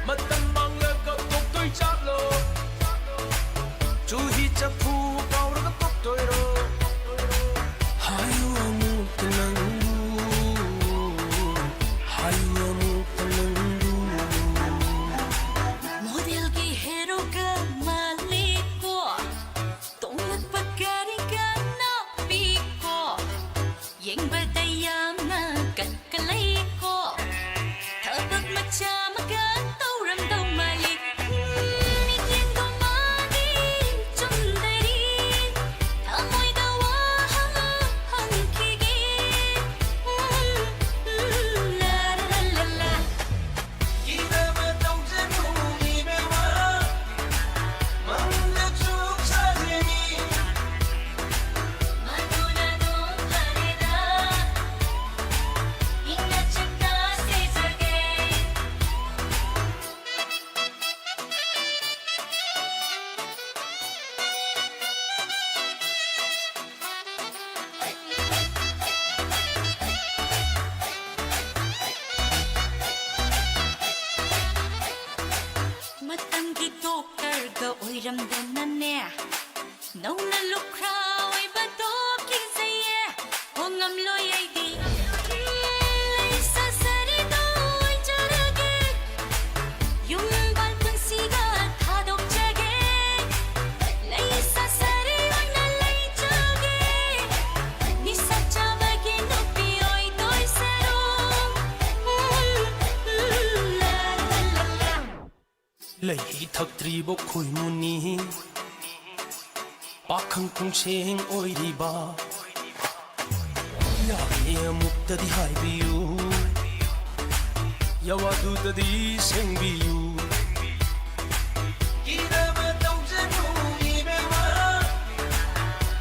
ꯃꯇꯝ ꯃꯥꯡꯂꯒ ꯇꯣꯛꯇꯣꯏ ꯆꯥꯠꯂꯣ? ꯆꯨꯍꯤ ꯆꯐꯨ ꯀꯥꯎꯔꯒ ꯇꯣꯛꯇꯣꯏꯔꯣ? ꯍꯥꯏꯌꯨ ꯑꯃꯨꯛꯇ ꯅꯪꯕꯨ, ꯍꯥꯏꯌꯨ ꯑꯃꯨꯛꯇ ꯅꯪꯕꯨ꯫ ꯃꯣꯗꯦꯜꯒꯤ ꯍꯦꯔꯣꯒ ꯃꯥꯜꯂꯤꯀꯣ, ꯇꯣꯡꯂꯛꯄ ꯒꯥꯔꯤꯒ ꯅꯥꯞꯄꯤꯀꯣ, ꯌꯦꯡꯕꯗ ꯌꯥꯝꯅ ꯀꯟꯈꯠꯂꯛꯏꯀꯣ, ꯊꯕꯛ ꯃꯆꯥ ꯑꯃꯒ ꯇꯧꯔꯝꯗꯧ ꯃꯥꯜꯂꯤ꯫ ꯎꯝ, ꯃꯤꯠꯌꯦꯡꯗꯣ ꯃꯥꯗꯤ ꯆꯨꯝꯗꯔꯤ, ꯊꯃꯣꯏꯗ ꯋꯥꯍꯪ ꯍꯪꯈꯤꯒꯦ꯫ ꯎꯝ, ꯎꯝ, ꯂꯥ, ꯂꯥ, ꯂꯥ, ꯂꯥ꯫ ꯀꯤꯅꯕ ꯇꯧꯖꯅꯨ ꯏꯕꯦꯝꯃ, ꯃꯪꯗ ꯆꯨꯞ ꯁꯥꯖꯅꯤ꯫ ꯃꯗꯨꯅ ꯑꯗꯨꯝ ꯐꯔꯦꯗ, ꯏꯪꯅ ꯆꯤꯛꯅ ꯁꯤꯖꯒꯦ꯫ ꯃꯇꯝꯒꯤ ꯗꯣꯛꯇꯔꯒ ꯑꯣꯏꯔꯝꯗꯅꯅꯦ, ꯅꯧꯅ ꯂꯨꯈ꯭ꯔꯥ ꯑꯣꯏꯕꯗꯣ ꯀꯤꯖꯩꯌꯦ꯫ ꯍꯣꯡꯉꯝꯂꯣꯏ ꯑꯩꯗꯤ꯫ ꯂꯩꯁꯥ ꯁꯥꯔꯤꯗꯣ ꯑꯣꯏꯖꯔꯒꯦ꯫ ꯌꯨꯝ ꯄꯥꯜ ꯄꯨꯟꯁꯤꯒ ꯊꯥꯗꯣꯛꯆꯒꯦ꯫ ꯂꯩꯁꯥ ꯁꯥꯔꯤ ꯑꯣꯏꯅ ꯂꯩꯖꯒꯦ꯫ ꯂꯩꯍꯤ ꯊꯛꯇ꯭ꯔꯤꯕ ꯈꯣꯏꯃꯨꯅꯤ, ꯄꯥꯈꯪ ꯄꯨꯡꯁꯦꯡ ꯑꯣꯏꯔꯤꯕ꯫ ꯌꯥꯔꯦ ꯑꯃꯨꯛꯇꯗꯤ ꯍꯥꯏꯕꯤꯌꯨ, ꯌꯥꯋꯥꯗꯨꯗꯗꯤ ꯁꯦꯡꯕꯤꯌꯨ꯫ ꯀꯤꯗꯕ ꯇꯧꯖꯅꯨ ꯏꯕꯦꯝꯃ,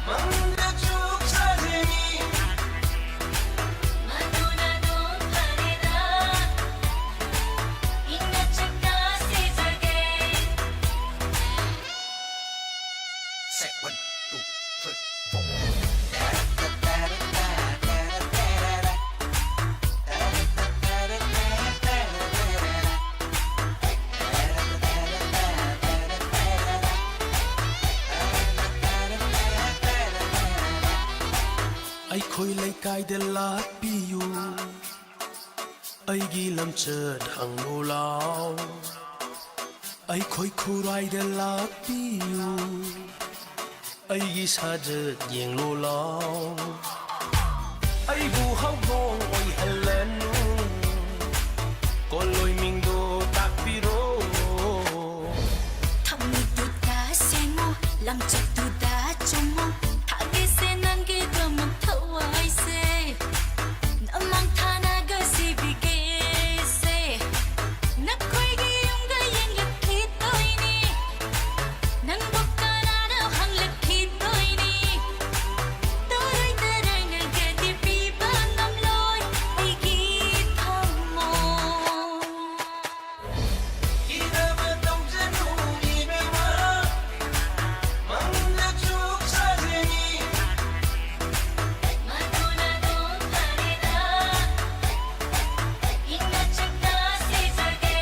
ꯃꯪꯗ ꯆꯨꯛ ꯁꯥꯖꯅꯤ꯫ ꯃꯗꯨꯅ ꯑꯗꯨꯝ ꯐꯔꯦꯗ, ꯏꯪꯅ ꯆꯤꯛꯅ ꯁꯤꯖꯒꯦ꯫ Set, one, two, three, four. ꯑꯩꯈꯣꯏ ꯂꯩꯀꯥꯏꯗ ꯂꯥꯛꯄꯤꯌꯨ, ꯑꯩꯒꯤ ꯂꯝꯆꯠ ꯍꯪꯂꯨ ꯂꯥꯎ꯫ ꯑꯩꯈꯣꯏ ꯈꯨꯔꯥꯏꯗ ꯂꯥꯛꯄꯤꯌꯨ, ꯑꯩꯒꯤ ꯁꯥꯖꯠ ꯌꯦꯡꯂꯨ ꯂꯥꯎ꯫ ꯑꯩꯕꯨ ꯍꯧꯗꯣꯡ ꯑꯣꯏꯍꯜꯂꯅꯨ, ꯀꯣꯜꯂꯣꯏ ꯃꯤꯡꯗꯣ ꯇꯥꯛꯄꯤꯔꯣ꯫ ꯊꯃꯣꯏꯗꯨꯗ ꯁꯦꯡꯉꯨ, ꯂꯝꯆꯠꯇꯨꯗ ꯆꯨꯝꯃꯨ, ꯊꯥꯒꯦꯁꯦ ꯅꯪꯒꯤꯗꯃꯛ ꯊꯋꯥꯏꯁꯦ꯫ ꯅꯃꯥꯡ ꯊꯥꯅꯒ ꯁꯤꯕꯤꯒꯦꯁꯦ, ꯅꯈꯣꯏꯒꯤ ꯌꯨꯝꯒ ꯌꯦꯡꯂꯛꯈꯤꯗꯣꯏꯅꯤ꯫ ꯅꯪꯕꯨ ꯀꯅꯥꯅ ꯍꯪꯂꯛꯈꯤꯗꯣꯏꯅꯤ? ꯇꯔꯥꯏ ꯇꯔꯥꯏꯅꯒꯗꯤ ꯄꯤꯕ ꯉꯝꯂꯣꯏ ꯑꯩꯒꯤ ꯊꯃꯣꯏ꯫ ꯀꯤꯗꯕ ꯇꯧꯖꯅꯨ ꯏꯕꯦꯝꯃ, ꯃꯪꯗ ꯆꯨꯛ ꯁꯥꯖꯅꯤ꯫ ꯃꯗꯨꯅ ꯑꯗꯨꯝ ꯐꯔꯦꯗ, ꯏꯪꯅ ꯆꯤꯛꯅ ꯁꯤꯖꯒꯦ꯫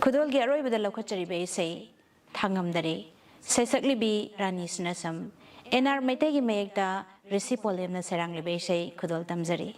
ꯈꯨꯗꯣꯜꯒꯤ ꯑꯔꯣꯏꯕꯗ ꯂꯧꯈꯠꯆꯔꯤꯕ ꯏꯁꯩ ꯊꯥꯉꯝꯗꯔꯦ, ꯁꯩꯁꯛꯂꯤꯕꯤ ꯔꯥꯅꯤ ꯁꯅꯥꯁꯝ, ꯑꯦꯟ ꯑꯥꯔ ꯃꯩꯇꯩꯒꯤ ꯃꯌꯦꯛꯇ ꯔꯤꯁꯤ ꯄꯣꯂꯦꯝꯅ ꯁꯩꯔꯥꯡꯂꯤꯕ ꯏꯁꯩ ꯈꯨꯗꯣꯜ ꯇꯝꯖꯔꯤ꯫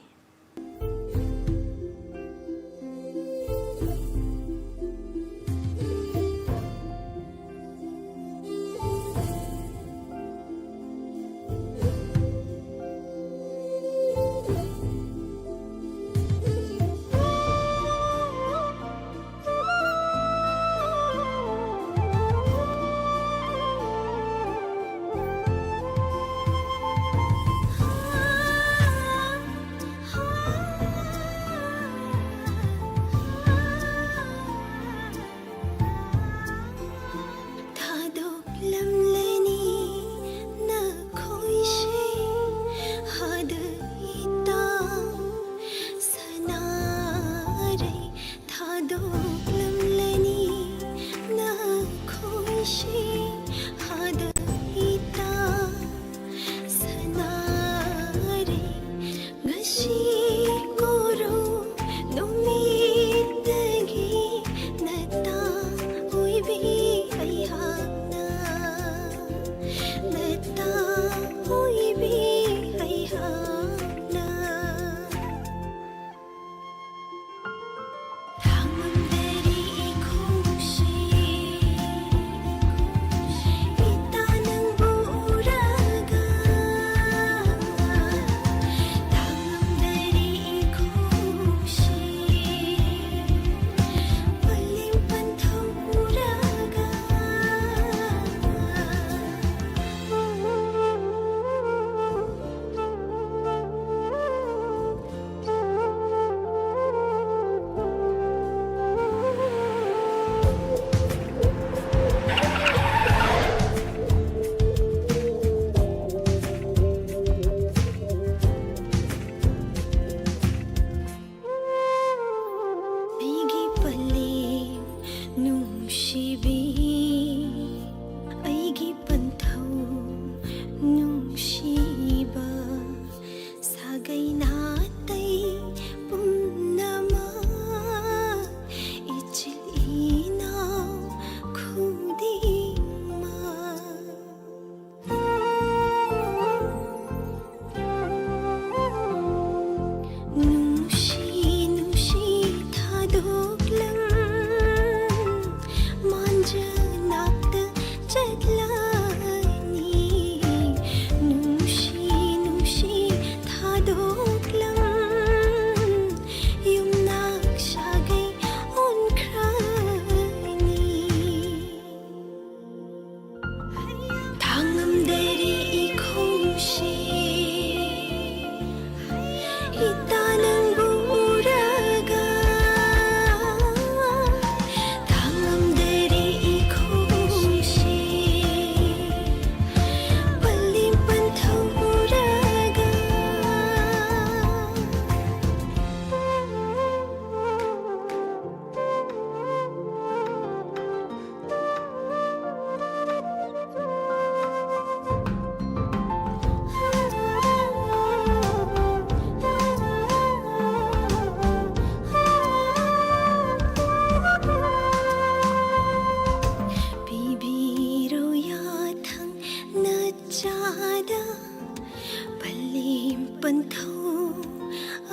ꯄꯟꯊꯧ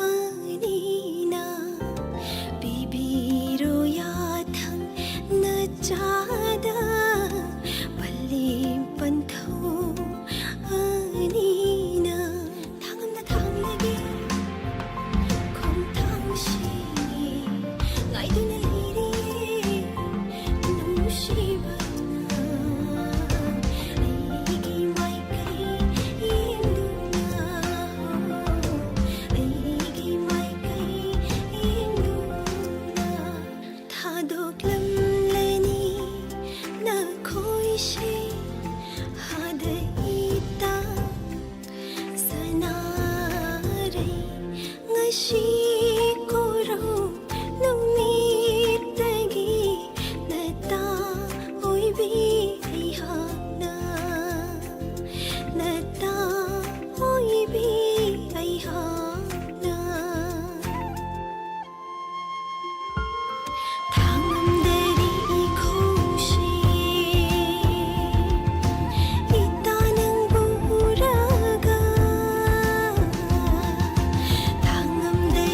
ꯑꯅꯤꯅ ꯄꯤꯕꯤꯔꯣ ꯌꯥꯊꯪ ꯅꯆꯥꯗ꯫ ꯄꯜꯂꯦꯝ ꯄꯟꯊꯧ ꯑꯅꯤꯅ ꯊꯥꯡꯉꯝꯗ ꯊꯥꯡꯂꯒꯦ ꯈꯣꯡꯊꯥꯡꯁꯤ ꯉꯥꯏꯗꯨꯅ ꯂꯩꯔꯦ ꯅꯨꯡꯁꯤꯕꯅ꯫ ꯑꯩꯒꯤ ꯃꯥꯏꯀꯩ ꯌꯦꯡꯗꯨꯅ, ꯑꯩꯒꯤ ꯃꯥꯏꯀꯩ ꯌꯦꯡꯗꯨꯅ ꯊꯥꯗꯣꯛꯂꯝꯂꯅꯤ ꯅꯈꯣꯏꯁꯦ꯫ ꯍꯥꯗ ꯏꯇꯥ ꯁꯅꯥꯔꯩ ꯉꯁꯤ ꯀꯣꯔꯧ ꯅꯨꯃꯤꯠꯇꯒꯤ ꯅꯇꯥ ꯑꯣꯏꯕꯤ ꯑꯩꯍꯥꯛꯅ, ꯅꯇꯥ ꯑꯣꯏꯕꯤ ꯑꯩꯍꯥꯛꯅ꯫ ꯊꯥꯡꯉꯝꯗꯔꯤ ꯏꯈꯣꯡꯁꯤ ꯏꯇꯥ ꯅꯪꯕꯨ ꯎꯔꯒ꯫ ꯊꯥꯡꯉꯝꯗꯔꯤ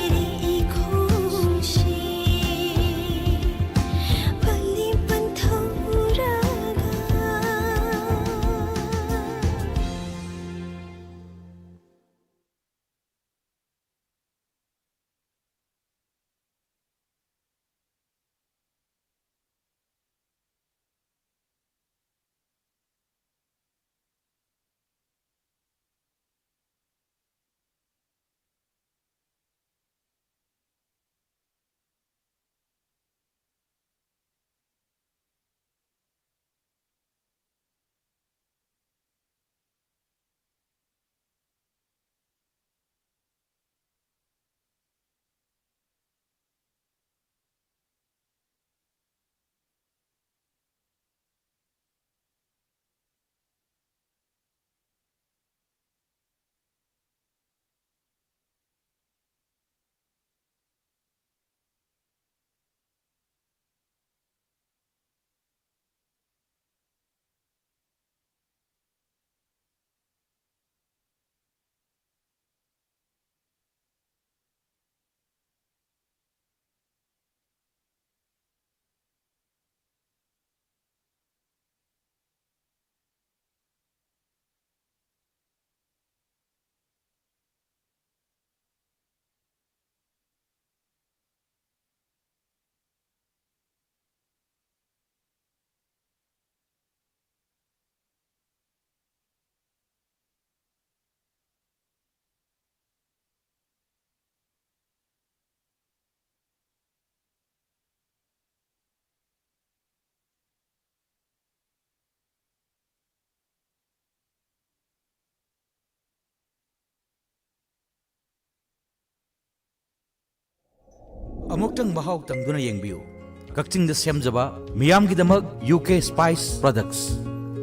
ꯑꯃꯨꯛꯇꯪ ꯃꯍꯥꯎ ꯇꯪꯗꯨꯅ ꯌꯦꯡꯕꯤꯌꯨ꯫ ꯀꯛꯆꯤꯡꯗ ꯁꯦꯝꯖꯕ ꯃꯤꯌꯥꯝꯒꯤꯗꯃꯛ U K spice products.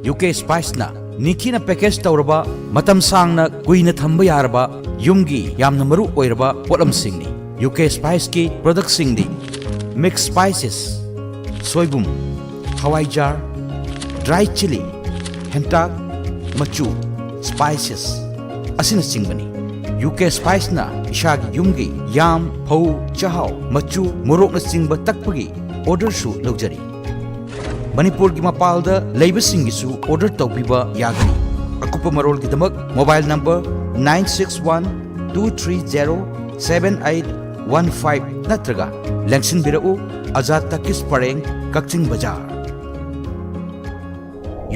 U K ꯁ꯭ꯄꯥꯏꯁꯅ ꯅꯤꯡꯊꯤꯅ ꯄꯦꯀꯦꯖ ꯇꯧꯔꯕ, ꯃꯇꯝ ꯁꯥꯡꯅ ꯀꯨꯏꯅ ꯊꯝꯕ ꯌꯥꯔꯕ, ꯌꯨꯝꯒꯤ ꯌꯥꯝꯅ ꯃꯔꯨ ꯑꯣꯏꯔꯕ ꯄꯣꯠꯂꯝꯁꯤꯡꯅꯤ꯫ ꯌꯨ ꯀꯦ ꯁ꯭ꯄꯥꯏꯁꯀꯤ ꯄ꯭ꯔꯗꯛꯁꯤꯡꯗꯤ ꯃꯤꯛꯁ ꯁ꯭ꯄꯥꯏꯁꯦꯁ, ꯁꯣꯏꯕꯨꯝ, ꯍꯋꯥꯏꯖꯥꯔ, ꯗ꯭ꯔꯥꯏ ꯆꯤꯂꯤ, ꯍꯦꯟꯇꯥꯛ, ꯃꯆꯨ, ꯁ꯭ꯄꯥꯏꯁꯦꯁ ꯑꯁꯤꯅꯆꯤꯡꯕꯅꯤ꯫ ꯌꯨ ꯀꯦ ꯁ꯭ꯄꯥꯏꯁꯅ ꯏꯁꯥꯒꯤ ꯌꯨꯝꯒꯤ ꯌꯥꯝ, ꯐꯧ, ꯆꯥꯛꯍꯥꯎ, ꯃꯆꯨ, ꯃꯣꯔꯣꯛꯅꯆꯤꯡꯕ ꯇꯛꯄꯒꯤ ꯑꯣꯔꯗꯔꯁꯨ ꯂꯧꯖꯔꯤ꯫ ꯃꯅꯤꯄꯨꯔꯒꯤ ꯃꯄꯥꯜꯗ ꯂꯩꯕꯁꯤꯡꯒꯤꯁꯨ ꯑꯣꯔꯗꯔ ꯇꯧꯕꯤꯕ ꯌꯥꯒꯅꯤ꯫ ꯑꯀꯨꯞꯄ ꯃꯔꯣꯜꯒꯤꯗꯃꯛ mobile number nine six one two three zero seven eight one five ꯅꯠꯇ꯭ꯔꯒ ꯂꯦꯡꯁꯤꯟꯕꯤꯔꯛꯎ, ꯑꯖꯥꯗ ꯇꯀꯤꯁ ꯄꯔꯦꯡ, ꯀꯛꯆꯤꯡ ꯕꯖꯥꯔ꯫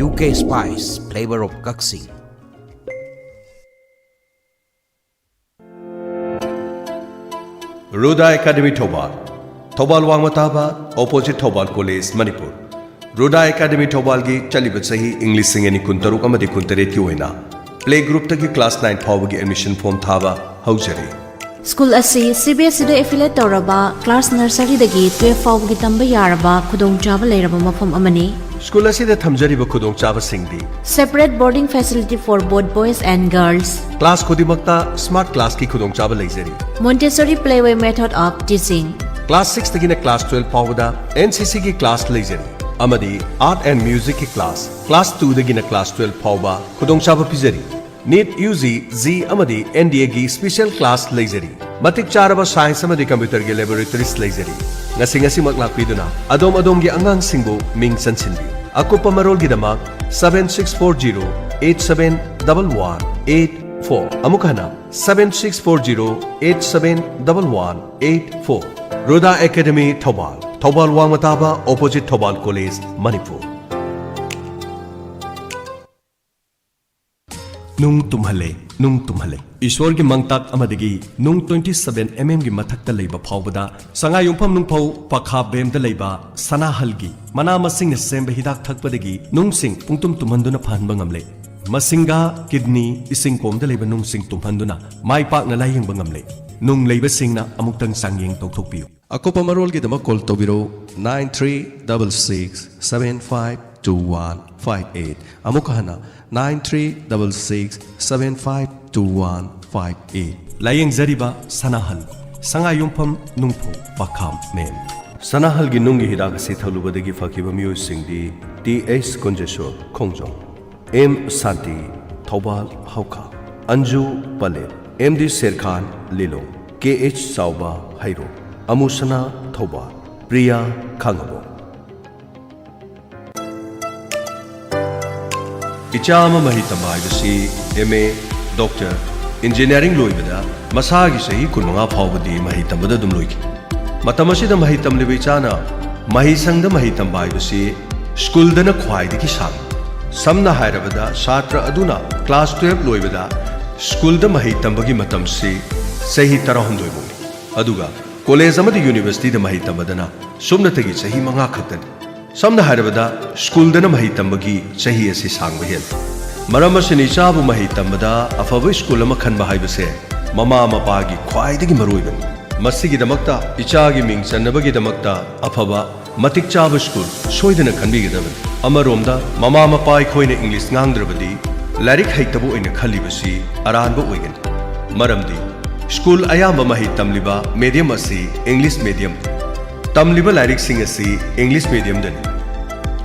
U K spice, flavor of Kakching. Ruda academy Thoubal, Thoubal ꯋꯥꯡꯃ ꯇꯥꯕ, opposite Thoubal college, Manipur. Ruda academy ꯊꯧꯕꯥꯜꯒꯤ ꯆꯠꯂꯤꯕ ꯆꯍꯤ ꯏꯪ ꯂꯤꯁꯤꯡ ꯑꯅꯤ ꯀꯨꯟꯇꯔꯨꯛ ꯑꯃꯗꯤ ꯀꯨꯟꯇꯔꯦꯠꯀꯤ ꯑꯣꯏꯅ ꯄ꯭ꯂꯦ ꯒ꯭ꯔꯨꯞꯇꯒꯤ ꯀ꯭ꯂꯥꯁ ꯅꯥꯏꯟ ꯐꯥꯎꯕꯒꯤ ꯑꯦꯗꯃꯤꯁꯟ ꯐꯣꯔꯝ ꯊꯥꯕ ꯍꯧꯖꯔꯤ꯫ ꯁ꯭ꯀꯨꯜ ꯑꯁꯤ ꯁꯤ ꯕꯤ ꯑꯦꯁ ꯏꯗ ꯑꯦꯐꯤꯂꯦꯠ ꯇꯧꯔꯕ, ꯀ꯭ꯂꯥꯁ ꯅꯔꯁꯔꯤꯗꯒꯤ ꯇꯨꯌꯦꯜꯐ ꯐꯥꯎꯕꯒꯤ ꯇꯝꯕ ꯌꯥꯔꯕ ꯈꯨꯗꯣꯡꯆꯥꯕ ꯂꯩꯔꯕ ꯃꯐꯝ ꯑꯃꯅꯤ꯫ ꯁ꯭ꯀꯨꯜ ꯑꯁꯤꯗ ꯊꯝꯖꯔꯤꯕ ꯈꯨꯗꯣꯡꯆꯥꯕꯁꯤꯡꯗꯤ: Separate boarding facility for both boys and girls. Class ꯈꯨꯗꯤꯡꯃꯛꯇ ꯁ꯭ꯃꯥꯔꯠ ꯀ꯭ꯂꯥꯁꯀꯤ ꯈꯨꯗꯣꯡꯆꯥꯕ ꯂꯩꯖꯔꯤ꯫ Montessori playway method of teaching. Class ꯁꯤꯛꯁꯇꯒꯤꯅ ꯀ꯭ꯂꯥꯁ ꯇꯨꯌꯦꯜꯐ ꯐꯥꯎꯕꯗ ꯑꯦꯟ ꯁꯤ ꯁꯤꯒꯤ ꯀ꯭ꯂꯥꯁ ꯂꯩꯖꯔꯤ ꯑꯃꯗꯤ ꯑꯥꯔꯠ ꯑꯦꯟ ꯃ꯭ꯌꯨꯖꯤꯛꯀꯤ ꯀ꯭ꯂꯥꯁ, ꯀ꯭ꯂꯥꯁ ꯇꯨꯗꯒꯤꯅ ꯀ꯭ꯂꯥꯁ ꯇꯨꯌꯦꯜꯐ ꯐꯥꯎꯕ ꯈꯨꯗꯣꯡꯆꯥꯕ ꯄꯤꯖꯔꯤ꯫ ꯅꯤꯠ, ꯌꯨ ꯖꯤ, ꯖꯤ ꯑꯃꯗꯤ ꯑꯦꯟ ꯗꯤ ꯑꯦꯒꯤ ꯁ꯭ꯄꯤꯁꯦꯜ ꯀ꯭ꯂꯥꯁ ꯂꯩꯖꯔꯤ꯫ ꯃꯇꯤꯛ ꯆꯥꯔꯕ ꯁꯥꯏꯟꯁ ꯑꯃꯗꯤ ꯀꯝꯄ꯭ꯌꯨꯇꯔꯒꯤ ꯂꯦꯕꯣꯔꯦꯇꯔꯤꯁ ꯂꯩꯖꯔꯤ꯫ ꯉꯁꯤ ꯉꯁꯤꯃꯛ ꯂꯥꯛꯄꯤꯗꯨꯅ ꯑꯗꯣꯝ ꯑꯗꯣꯝꯒꯤ ꯑꯉꯥꯡꯁꯤꯡꯕꯨ ꯃꯤꯡ ꯆꯟꯁꯤꯟꯕꯤꯌꯨ꯫ ꯑꯀꯨꯞꯄ ꯃꯔꯣꯜꯒꯤꯗꯃꯛ seven six four zero eight seven double one eight four꯫ ꯑꯃꯨꯛ ꯍꯟꯅ, seven six four zero eight seven double one eight four꯫ Ruda academy Thoubal, Thoubal ꯋꯥꯡꯃ ꯇꯥꯕ, ꯑꯣꯄꯣꯖꯤꯠ ꯊꯧꯕꯥꯜ ꯀꯣꯂꯦꯖ, ꯃꯅꯤꯄꯨꯔ꯫ ꯅꯨꯡ ꯇꯨꯝꯍꯜꯂꯦ, ꯅꯨꯡ ꯇꯨꯝꯍꯜꯂꯦ꯫ ꯏꯁ꯭ꯋꯔꯒꯤ ꯃꯪꯇꯥꯛ ꯑꯃꯗꯒꯤ ꯅꯨꯡ twenty seven M M ꯒꯤ ꯃꯊꯛꯇ ꯂꯩꯕ ꯐꯥꯎꯕꯗ, ꯁꯉꯥꯏ ꯌꯨꯝꯐꯝ ꯅꯨꯡꯐꯧ ꯄꯈꯥ ꯕꯦꯝꯗ ꯂꯩꯕ ꯁꯅꯥꯍꯜꯒꯤ ꯃꯅꯥ ꯃꯁꯤꯡꯅ ꯁꯦꯝꯕ ꯍꯤꯗꯥꯛ ꯊꯛꯄꯗꯒꯤ ꯅꯨꯡꯁꯤꯡ ꯄꯨꯡꯇꯨꯝ ꯇꯨꯝꯍꯟꯗꯨꯅ ꯐꯍꯟꯕ ꯉꯝꯂꯦ꯫ ꯃꯁꯤꯡꯒꯥ, ꯀꯤꯗꯅꯤ, ꯏꯁꯤꯡ ꯀꯣꯝꯗ ꯂꯩꯕ ꯅꯨꯡꯁꯤꯡ ꯇꯨꯝꯍꯟꯗꯨꯅ ꯃꯥꯏ ꯄꯥꯛꯅ ꯂꯥꯌꯦꯡꯕ ꯉꯝꯂꯦ꯫ ꯅꯨꯡ ꯂꯩꯕꯁꯤꯡꯅ ꯑꯃꯨꯛꯇꯪ ꯆꯥꯡꯌꯦꯡ ꯇꯧꯊꯣꯛꯄꯤꯌꯨ꯫ ꯑꯀꯨꯞꯄ ꯃꯔꯣꯜꯒꯤꯗꯃꯛ call ꯇꯧꯕꯤꯔꯧ, nine three double six seven five two one five eight꯫ ꯑꯃꯨꯛ ꯍꯟꯅ, nine three double six seven five two one five eight꯫ ꯂꯥꯌꯦꯡꯖꯔꯤꯕ ꯁꯅꯥꯍꯜ, ꯁꯉꯥꯏꯌꯨꯝꯐꯝ, ꯅꯨꯡꯐꯧ, ꯄꯥꯈꯥꯝ, ꯃꯦꯝ꯫ ꯁꯅꯥꯍꯜꯒꯤ ꯅꯨꯡꯒꯤ ꯍꯤꯗꯥꯛ ꯑꯁꯤ ꯊꯛꯂꯨꯕꯗꯒꯤ ꯐꯈꯤꯕ ꯃꯤꯑꯣꯏꯁꯤꯡꯗꯤ ꯇꯤ ꯑꯩꯆ ꯀꯨꯟꯖꯦꯁꯣꯔ, ꯈꯣꯡꯖꯣꯝ, ꯑꯦꯝ ꯁꯥꯟꯇꯤ, ꯊꯧꯕꯥꯜ, ꯍꯧꯈꯥ, ꯑꯟꯖꯨ ꯄꯂꯦꯜ, ꯑꯦꯝ ꯗꯤ ꯁꯦꯔꯈꯥꯟ, ꯂꯤꯂꯣꯡ, ꯀꯦ ꯑꯩꯆ ꯆꯥꯎꯕ, ꯍꯩꯔꯣꯛ, ꯑꯃꯨꯁꯅꯥ, ꯊꯧꯕꯥꯜ, ꯄ꯭ꯔꯤꯌꯥ, ꯈꯥꯉꯕꯣꯛ꯫ ꯏꯆꯥ ꯑꯃ ꯃꯍꯩ ꯇꯝꯕ ꯍꯥꯏꯕꯁꯤ ꯑꯦꯝ ꯑꯦ, ꯗꯣꯛꯇꯔ, ꯏꯟꯖꯤꯅꯤꯌꯥꯔꯤꯡ ꯂꯣꯏꯕꯗ ꯃꯁꯥꯒꯤ ꯆꯍꯤ ꯀꯨꯟꯃꯉꯥ ꯐꯥꯎꯕꯗꯤ ꯃꯍꯩ ꯇꯝꯕꯗ ꯑꯗꯨꯝ ꯂꯣꯏꯈꯤ꯫ ꯃꯇꯝ ꯑꯁꯤꯗ ꯃꯍꯩ ꯇꯝꯂꯤꯕ ꯏꯆꯥꯅ ꯃꯍꯩꯁꯪꯗ ꯃꯍꯩ ꯇꯝꯕ ꯍꯥꯏꯕꯁꯤ ꯁ꯭ꯀꯨꯜꯗꯅ ꯈ꯭ꯋꯥꯏꯗꯒꯤ ꯁꯥꯡꯏ꯫ ꯁꯝꯅ ꯍꯥꯏꯔꯕꯗ, ꯁꯥꯇ꯭ꯔ ꯑꯗꯨꯅ ꯀ꯭ꯂꯥꯁ ꯇꯨꯌꯦꯜꯞ ꯂꯣꯏꯕꯗ ꯁ꯭ꯀꯨꯜꯗ ꯃꯍꯩ ꯇꯝꯕꯒꯤ ꯃꯇꯝꯁꯤ ꯆꯍꯤ ꯇꯔꯥꯍꯨꯝꯗꯣꯏ ꯐꯥꯎꯅꯤ, ꯑꯗꯨꯒ ꯀꯣꯂꯦꯖ ꯑꯃꯗꯤ ꯌꯨꯅꯤꯚꯔꯁꯤꯇꯤꯗ ꯃꯍꯩ ꯇꯝꯕꯗꯅ ꯁꯨꯞꯅꯇꯒꯤ ꯆꯍꯤ ꯃꯉꯥ ꯈꯛꯇꯅꯤ꯫ ꯁꯝꯅ ꯍꯥꯏꯔꯕꯗ, ꯁ꯭ꯀꯨꯜꯗꯅ ꯃꯍꯩ ꯇꯝꯕꯒꯤ ꯆꯍꯤ ꯑꯁꯤ ꯁꯥꯡꯕ ꯍꯦꯜꯂꯤ꯫ ꯃꯔꯝ ꯑꯁꯤꯅ, ꯏꯆꯥꯕꯨ ꯃꯍꯩ ꯇꯝꯕꯗ ꯑꯐꯕ ꯁ꯭ꯀꯨꯜ ꯑꯃ ꯈꯟꯕ ꯍꯥꯏꯕꯁꯦ ꯃꯃꯥ ꯃꯄꯥꯒꯤ ꯈ꯭ꯋꯥꯏꯗꯒꯤ ꯃꯔꯨꯑꯣꯏꯕꯅꯤ꯫ ꯃꯁꯤꯒꯤꯗꯃꯛꯇ, ꯏꯆꯥꯒꯤ ꯃꯤꯡ ꯆꯟꯅꯕꯒꯤꯗꯃꯛꯇ ꯑꯐꯕ, ꯃꯇꯤꯛ ꯆꯥꯕ ꯁ꯭ꯀꯨꯜ ꯁꯣꯏꯗꯅ ꯈꯟꯕꯤꯒꯗꯕꯅꯤ꯫ ꯑꯃꯔꯣꯝꯗ, ꯃꯃꯥ ꯃꯄꯥ ꯑꯩꯈꯣꯏꯅ ꯏꯪꯂꯤꯁ ꯉꯥꯡꯗ꯭ꯔꯕꯗꯤ ꯂꯥꯏꯔꯤꯛ ꯍꯩꯇꯕ ꯑꯣꯏꯅ ꯈꯜꯂꯤꯕꯁꯤ ꯑꯔꯥꯟꯕ ꯑꯣꯏꯒꯅꯤ꯫ ꯃꯔꯝꯗꯤ, ꯁ꯭ꯀꯨꯜ ꯑꯌꯥꯝꯕ ꯃꯍꯩ ꯇꯝꯂꯤꯕ ꯃꯦꯗꯤꯌꯝ ꯑꯁꯤ ꯏꯪꯂꯤꯁ ꯃꯦꯗꯤꯌꯝ, ꯇꯝꯂꯤꯕ ꯂꯥꯏꯔꯤꯛꯁꯤꯡ ꯑꯁꯤ ꯏꯪꯂꯤꯁ ꯃꯦꯗꯤꯌꯝꯗꯅꯤ꯫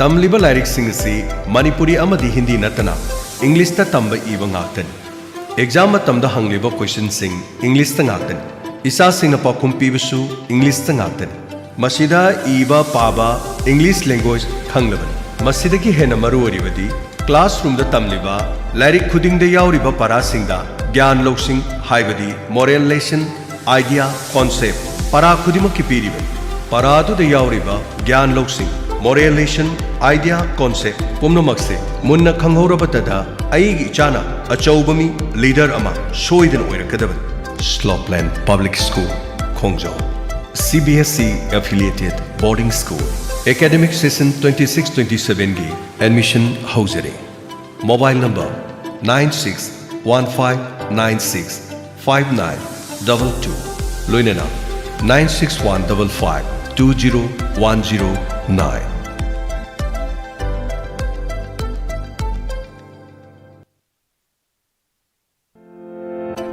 ꯇꯝꯂꯤꯕ ꯂꯥꯏꯔꯤꯛꯁꯤꯡ ꯑꯁꯤ ꯃꯅꯤꯄꯨꯔꯤ ꯑꯃꯗꯤ ꯍꯤꯟꯗꯤ ꯅꯠꯇꯅ ꯏꯪꯂꯤꯁꯇ ꯇꯝꯕ ꯏꯕ ꯉꯥꯛꯇꯅꯤ꯫ ꯑꯦꯛꯖꯥꯝ ꯃꯇꯝꯗ ꯍꯪꯂꯤꯕ ꯀꯣꯏꯁꯟꯁꯤꯡ ꯏꯪꯂꯤꯁꯇ ꯉꯥꯛꯇꯅꯤ꯫ ꯏꯆꯥꯁꯤꯡꯅ ꯄꯥꯎꯈꯨꯝ ꯄꯤꯕꯁꯨ ꯏꯪꯂꯤꯁꯇ ꯉꯥꯛꯇꯅꯤ꯫ ꯃꯁꯤꯗ ꯏꯕ ꯄꯥꯕ ꯏꯪꯂꯤꯁ ꯂꯦꯡꯒ꯭ꯋꯦꯖ ꯈꯪꯂꯕꯅꯤ꯫ ꯃꯁꯤꯗꯒꯤ ꯍꯦꯟꯅ ꯃꯔꯨ ꯑꯣꯏꯔꯤꯕꯗꯤ, ꯀ꯭ꯂꯥꯁꯔꯨꯝꯗ ꯇꯝꯂꯤꯕ ꯂꯥꯏꯔꯤꯛ ꯈꯨꯗꯤꯡꯗ ꯌꯥꯎꯔꯤꯕ ꯄꯔꯥꯁꯤꯡꯗ ꯒ꯭ꯌꯥꯟ ꯂꯧꯁꯤꯡ, ꯍꯥꯏꯕꯗꯤ ꯃꯣꯔꯦꯜ ꯂꯦꯁꯟ, ꯑꯥꯏꯗꯤꯌꯥ, ꯀꯣꯟꯁꯦꯞ, ꯄꯔꯥ ꯈꯨꯗꯤꯡꯃꯛꯀꯤ ꯄꯤꯔꯤꯕꯅꯤ꯫ ꯄꯔꯥ ꯑꯗꯨꯗ ꯌꯥꯎꯔꯤꯕ ꯒ꯭ꯌꯥꯟ ꯂꯧꯁꯤꯡ, ꯃꯣꯔꯦꯜ ꯂꯦꯁꯟ, ꯑꯥꯏꯗꯤꯌꯥ, ꯀꯣꯟꯁꯦꯞ ꯄꯨꯝꯅꯃꯛꯁꯦ ꯃꯨꯟꯅ ꯈꯪꯍꯧꯔꯕꯗꯗ ꯑꯩꯒꯤ ꯏꯆꯥꯅ ꯑꯆꯧꯕ ꯃꯤ, ꯂꯤꯗꯔ ꯑꯃ ꯁꯣꯏꯗꯅ ꯑꯣꯏꯔꯛꯀꯗꯕꯅꯤ꯫ ꯁ꯭ꯂꯣꯞꯂꯦꯟ public school, Khongjom. C B S E affiliated boarding school. Academic session twenty six twenty ꯁꯚꯦꯟꯒꯤ ꯑꯦꯗꯃꯤꯁꯟ ꯍꯧꯖꯔꯤ꯫ Mobile number nine six one five nine six five nine double two, ꯂꯣꯏꯅꯅ nine six one double five two zero one zero nine.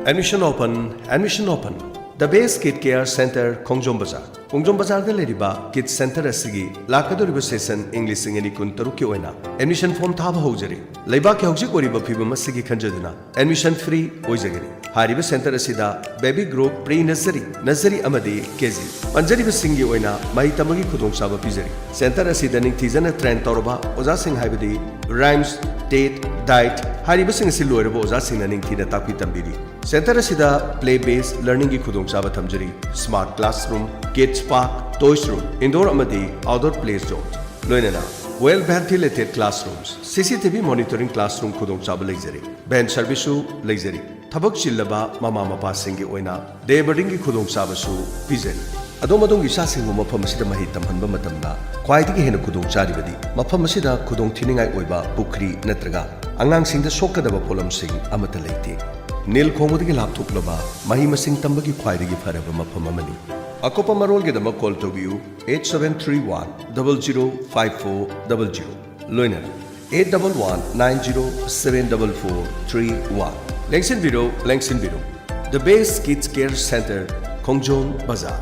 Admission open, admission open. The Best Kid Care Center, Khongjom ꯕꯖꯥꯔ꯫ ꯈꯣꯡꯖꯣꯝ ꯕꯖꯥꯔꯗ ꯂꯩꯔꯤꯕ ꯀꯤꯗ ꯁꯦꯟꯇꯔ ꯑꯁꯤꯒꯤ ꯂꯥꯛꯀꯗꯧꯔꯤꯕ ꯁꯦꯁꯟ ꯏꯪ ꯂꯤꯁꯤꯡ ꯑꯅꯤ ꯀꯨꯟ ꯇꯔꯨꯛꯀꯤ ꯑꯣꯏꯅ ꯑꯦꯗꯃꯤꯁꯟ ꯐꯣꯔꯝ ꯊꯥꯕ ꯍꯧꯖꯔꯤ꯫ ꯂꯩꯕꯥꯛꯀꯤ ꯍꯧꯖꯤꯛ ꯑꯣꯏꯔꯤꯕ ꯐꯤꯕꯝ ꯑꯁꯤꯒꯤ ꯈꯟꯖꯗꯨꯅ ꯑꯦꯗꯃꯤꯁꯟ ꯐ꯭ꯔꯤ ꯑꯣꯏꯖꯒꯅꯤ꯫ ꯍꯥꯏꯔꯤꯕ ꯁꯦꯟꯇꯔ ꯑꯁꯤꯗ baby group, pre nursery, nursery ꯑꯃꯗꯤ ꯀꯦ ꯖꯤ ꯄꯟꯖꯔꯤꯕꯁꯤꯡꯒꯤ ꯑꯣꯏꯅ ꯃꯍꯩ ꯇꯝꯕꯒꯤ ꯈꯨꯗꯣꯡꯆꯥꯕ ꯄꯤꯖꯔꯤ꯫ ꯁꯦꯟꯇꯔ ꯑꯁꯤꯗ ꯅꯤꯡꯊꯤꯖꯅ ꯇ꯭ꯔꯦꯟ ꯇꯧꯔꯕ ꯑꯣꯖꯥꯁꯤꯡ ꯍꯥꯏꯕꯗꯤ ꯔꯥꯏꯝꯁ, ꯇꯦꯠ, ꯗꯥꯏꯠ ꯍꯥꯏꯔꯤꯕꯁꯤꯡ ꯑꯁꯤ ꯂꯣꯏꯔꯕ ꯑꯣꯖꯥꯁꯤꯡꯅ ꯅꯤꯡꯊꯤꯅ ꯇꯥꯛꯄꯤ ꯇꯝꯕꯤꯔꯤ꯫ ꯁꯦꯟꯇꯔ ꯑꯁꯤꯗ ꯄ꯭ꯂꯦ ꯕꯦꯁ ꯂꯔꯅꯤꯡꯒꯤ ꯈꯨꯗꯣꯡꯆꯥꯕ ꯊꯝꯖꯔꯤ꯫ Smart classroom, kids park, toys room, indoor ꯑꯃꯗꯤ ꯑꯥꯎꯠꯗꯣꯔ ꯄ꯭ꯂꯦ ꯖꯣꯟ, ꯂꯣꯏꯅꯅ well ventilated classrooms, C C T V monitoring classroom ꯈꯨꯗꯣꯡꯆꯥꯕ ꯂꯩꯖꯔꯤ꯫ ꯚꯦꯟ ꯁꯔꯚꯤꯁꯁꯨ ꯂꯩꯖꯔꯤ꯫ ꯊꯕꯛ ꯆꯤꯜꯂꯕ ꯃꯃꯥ ꯃꯄꯥꯁꯤꯡꯒꯤ ꯑꯣꯏꯅ ꯗꯦ ꯕꯣꯔꯗꯤꯡꯒꯤ ꯈꯨꯗꯣꯡꯆꯥꯕꯁꯨ ꯄꯤꯖꯔꯤ꯫ ꯑꯗꯣꯝ ꯑꯗꯣꯝꯒꯤ ꯏꯆꯥꯁꯤꯡꯕꯨ ꯃꯐꯝ ꯑꯁꯤꯗ ꯃꯍꯩ ꯇꯝꯍꯟꯕ ꯃꯇꯝꯗ ꯈ꯭ꯋꯥꯏꯗꯒꯤ ꯍꯦꯟꯅ ꯈꯨꯗꯣꯡ ꯆꯥꯔꯤꯕꯗꯤ ꯃꯐꯝ ꯑꯁꯤꯗ ꯈꯨꯗꯣꯡ ꯊꯤꯅꯤꯡꯉꯥꯏ ꯑꯣꯏꯕ ꯄꯨꯈ꯭ꯔꯤ ꯅꯠꯇ꯭ꯔꯒ ꯑꯉꯥꯡꯁꯤꯡꯗ ꯁꯣꯛꯀꯗꯕ ꯄꯣꯠꯂꯝꯁꯤꯡ ꯑꯃꯠꯇ ꯂꯩꯇꯦ꯫ ꯅꯤꯜ ꯈꯣꯡꯕꯗꯒꯤ ꯂꯥꯞꯊꯣꯛꯂꯕ ꯃꯍꯩ ꯃꯁꯤꯡ ꯇꯝꯕꯒꯤ ꯈ꯭ꯋꯥꯏꯗꯒꯤ ꯐꯔꯕ ꯃꯐꯝ ꯑꯃꯅꯤ꯫ ꯑꯀꯨꯞꯄ ꯃꯔꯣꯜꯒꯤꯗꯃꯛ ꯀꯣꯜ ꯇꯧꯕꯤꯌꯨ, eight seven three one double zero five four double zero, ꯂꯣꯏꯅꯅ eight double one nine zero seven double four three one꯫ ꯂꯦꯡꯁꯤꯟꯕꯤꯔꯣ, ꯂꯦꯡꯁꯤꯟꯕꯤꯔꯣ꯫ The Best Kids Care Center, Khongjom ꯕꯖꯥꯔ꯫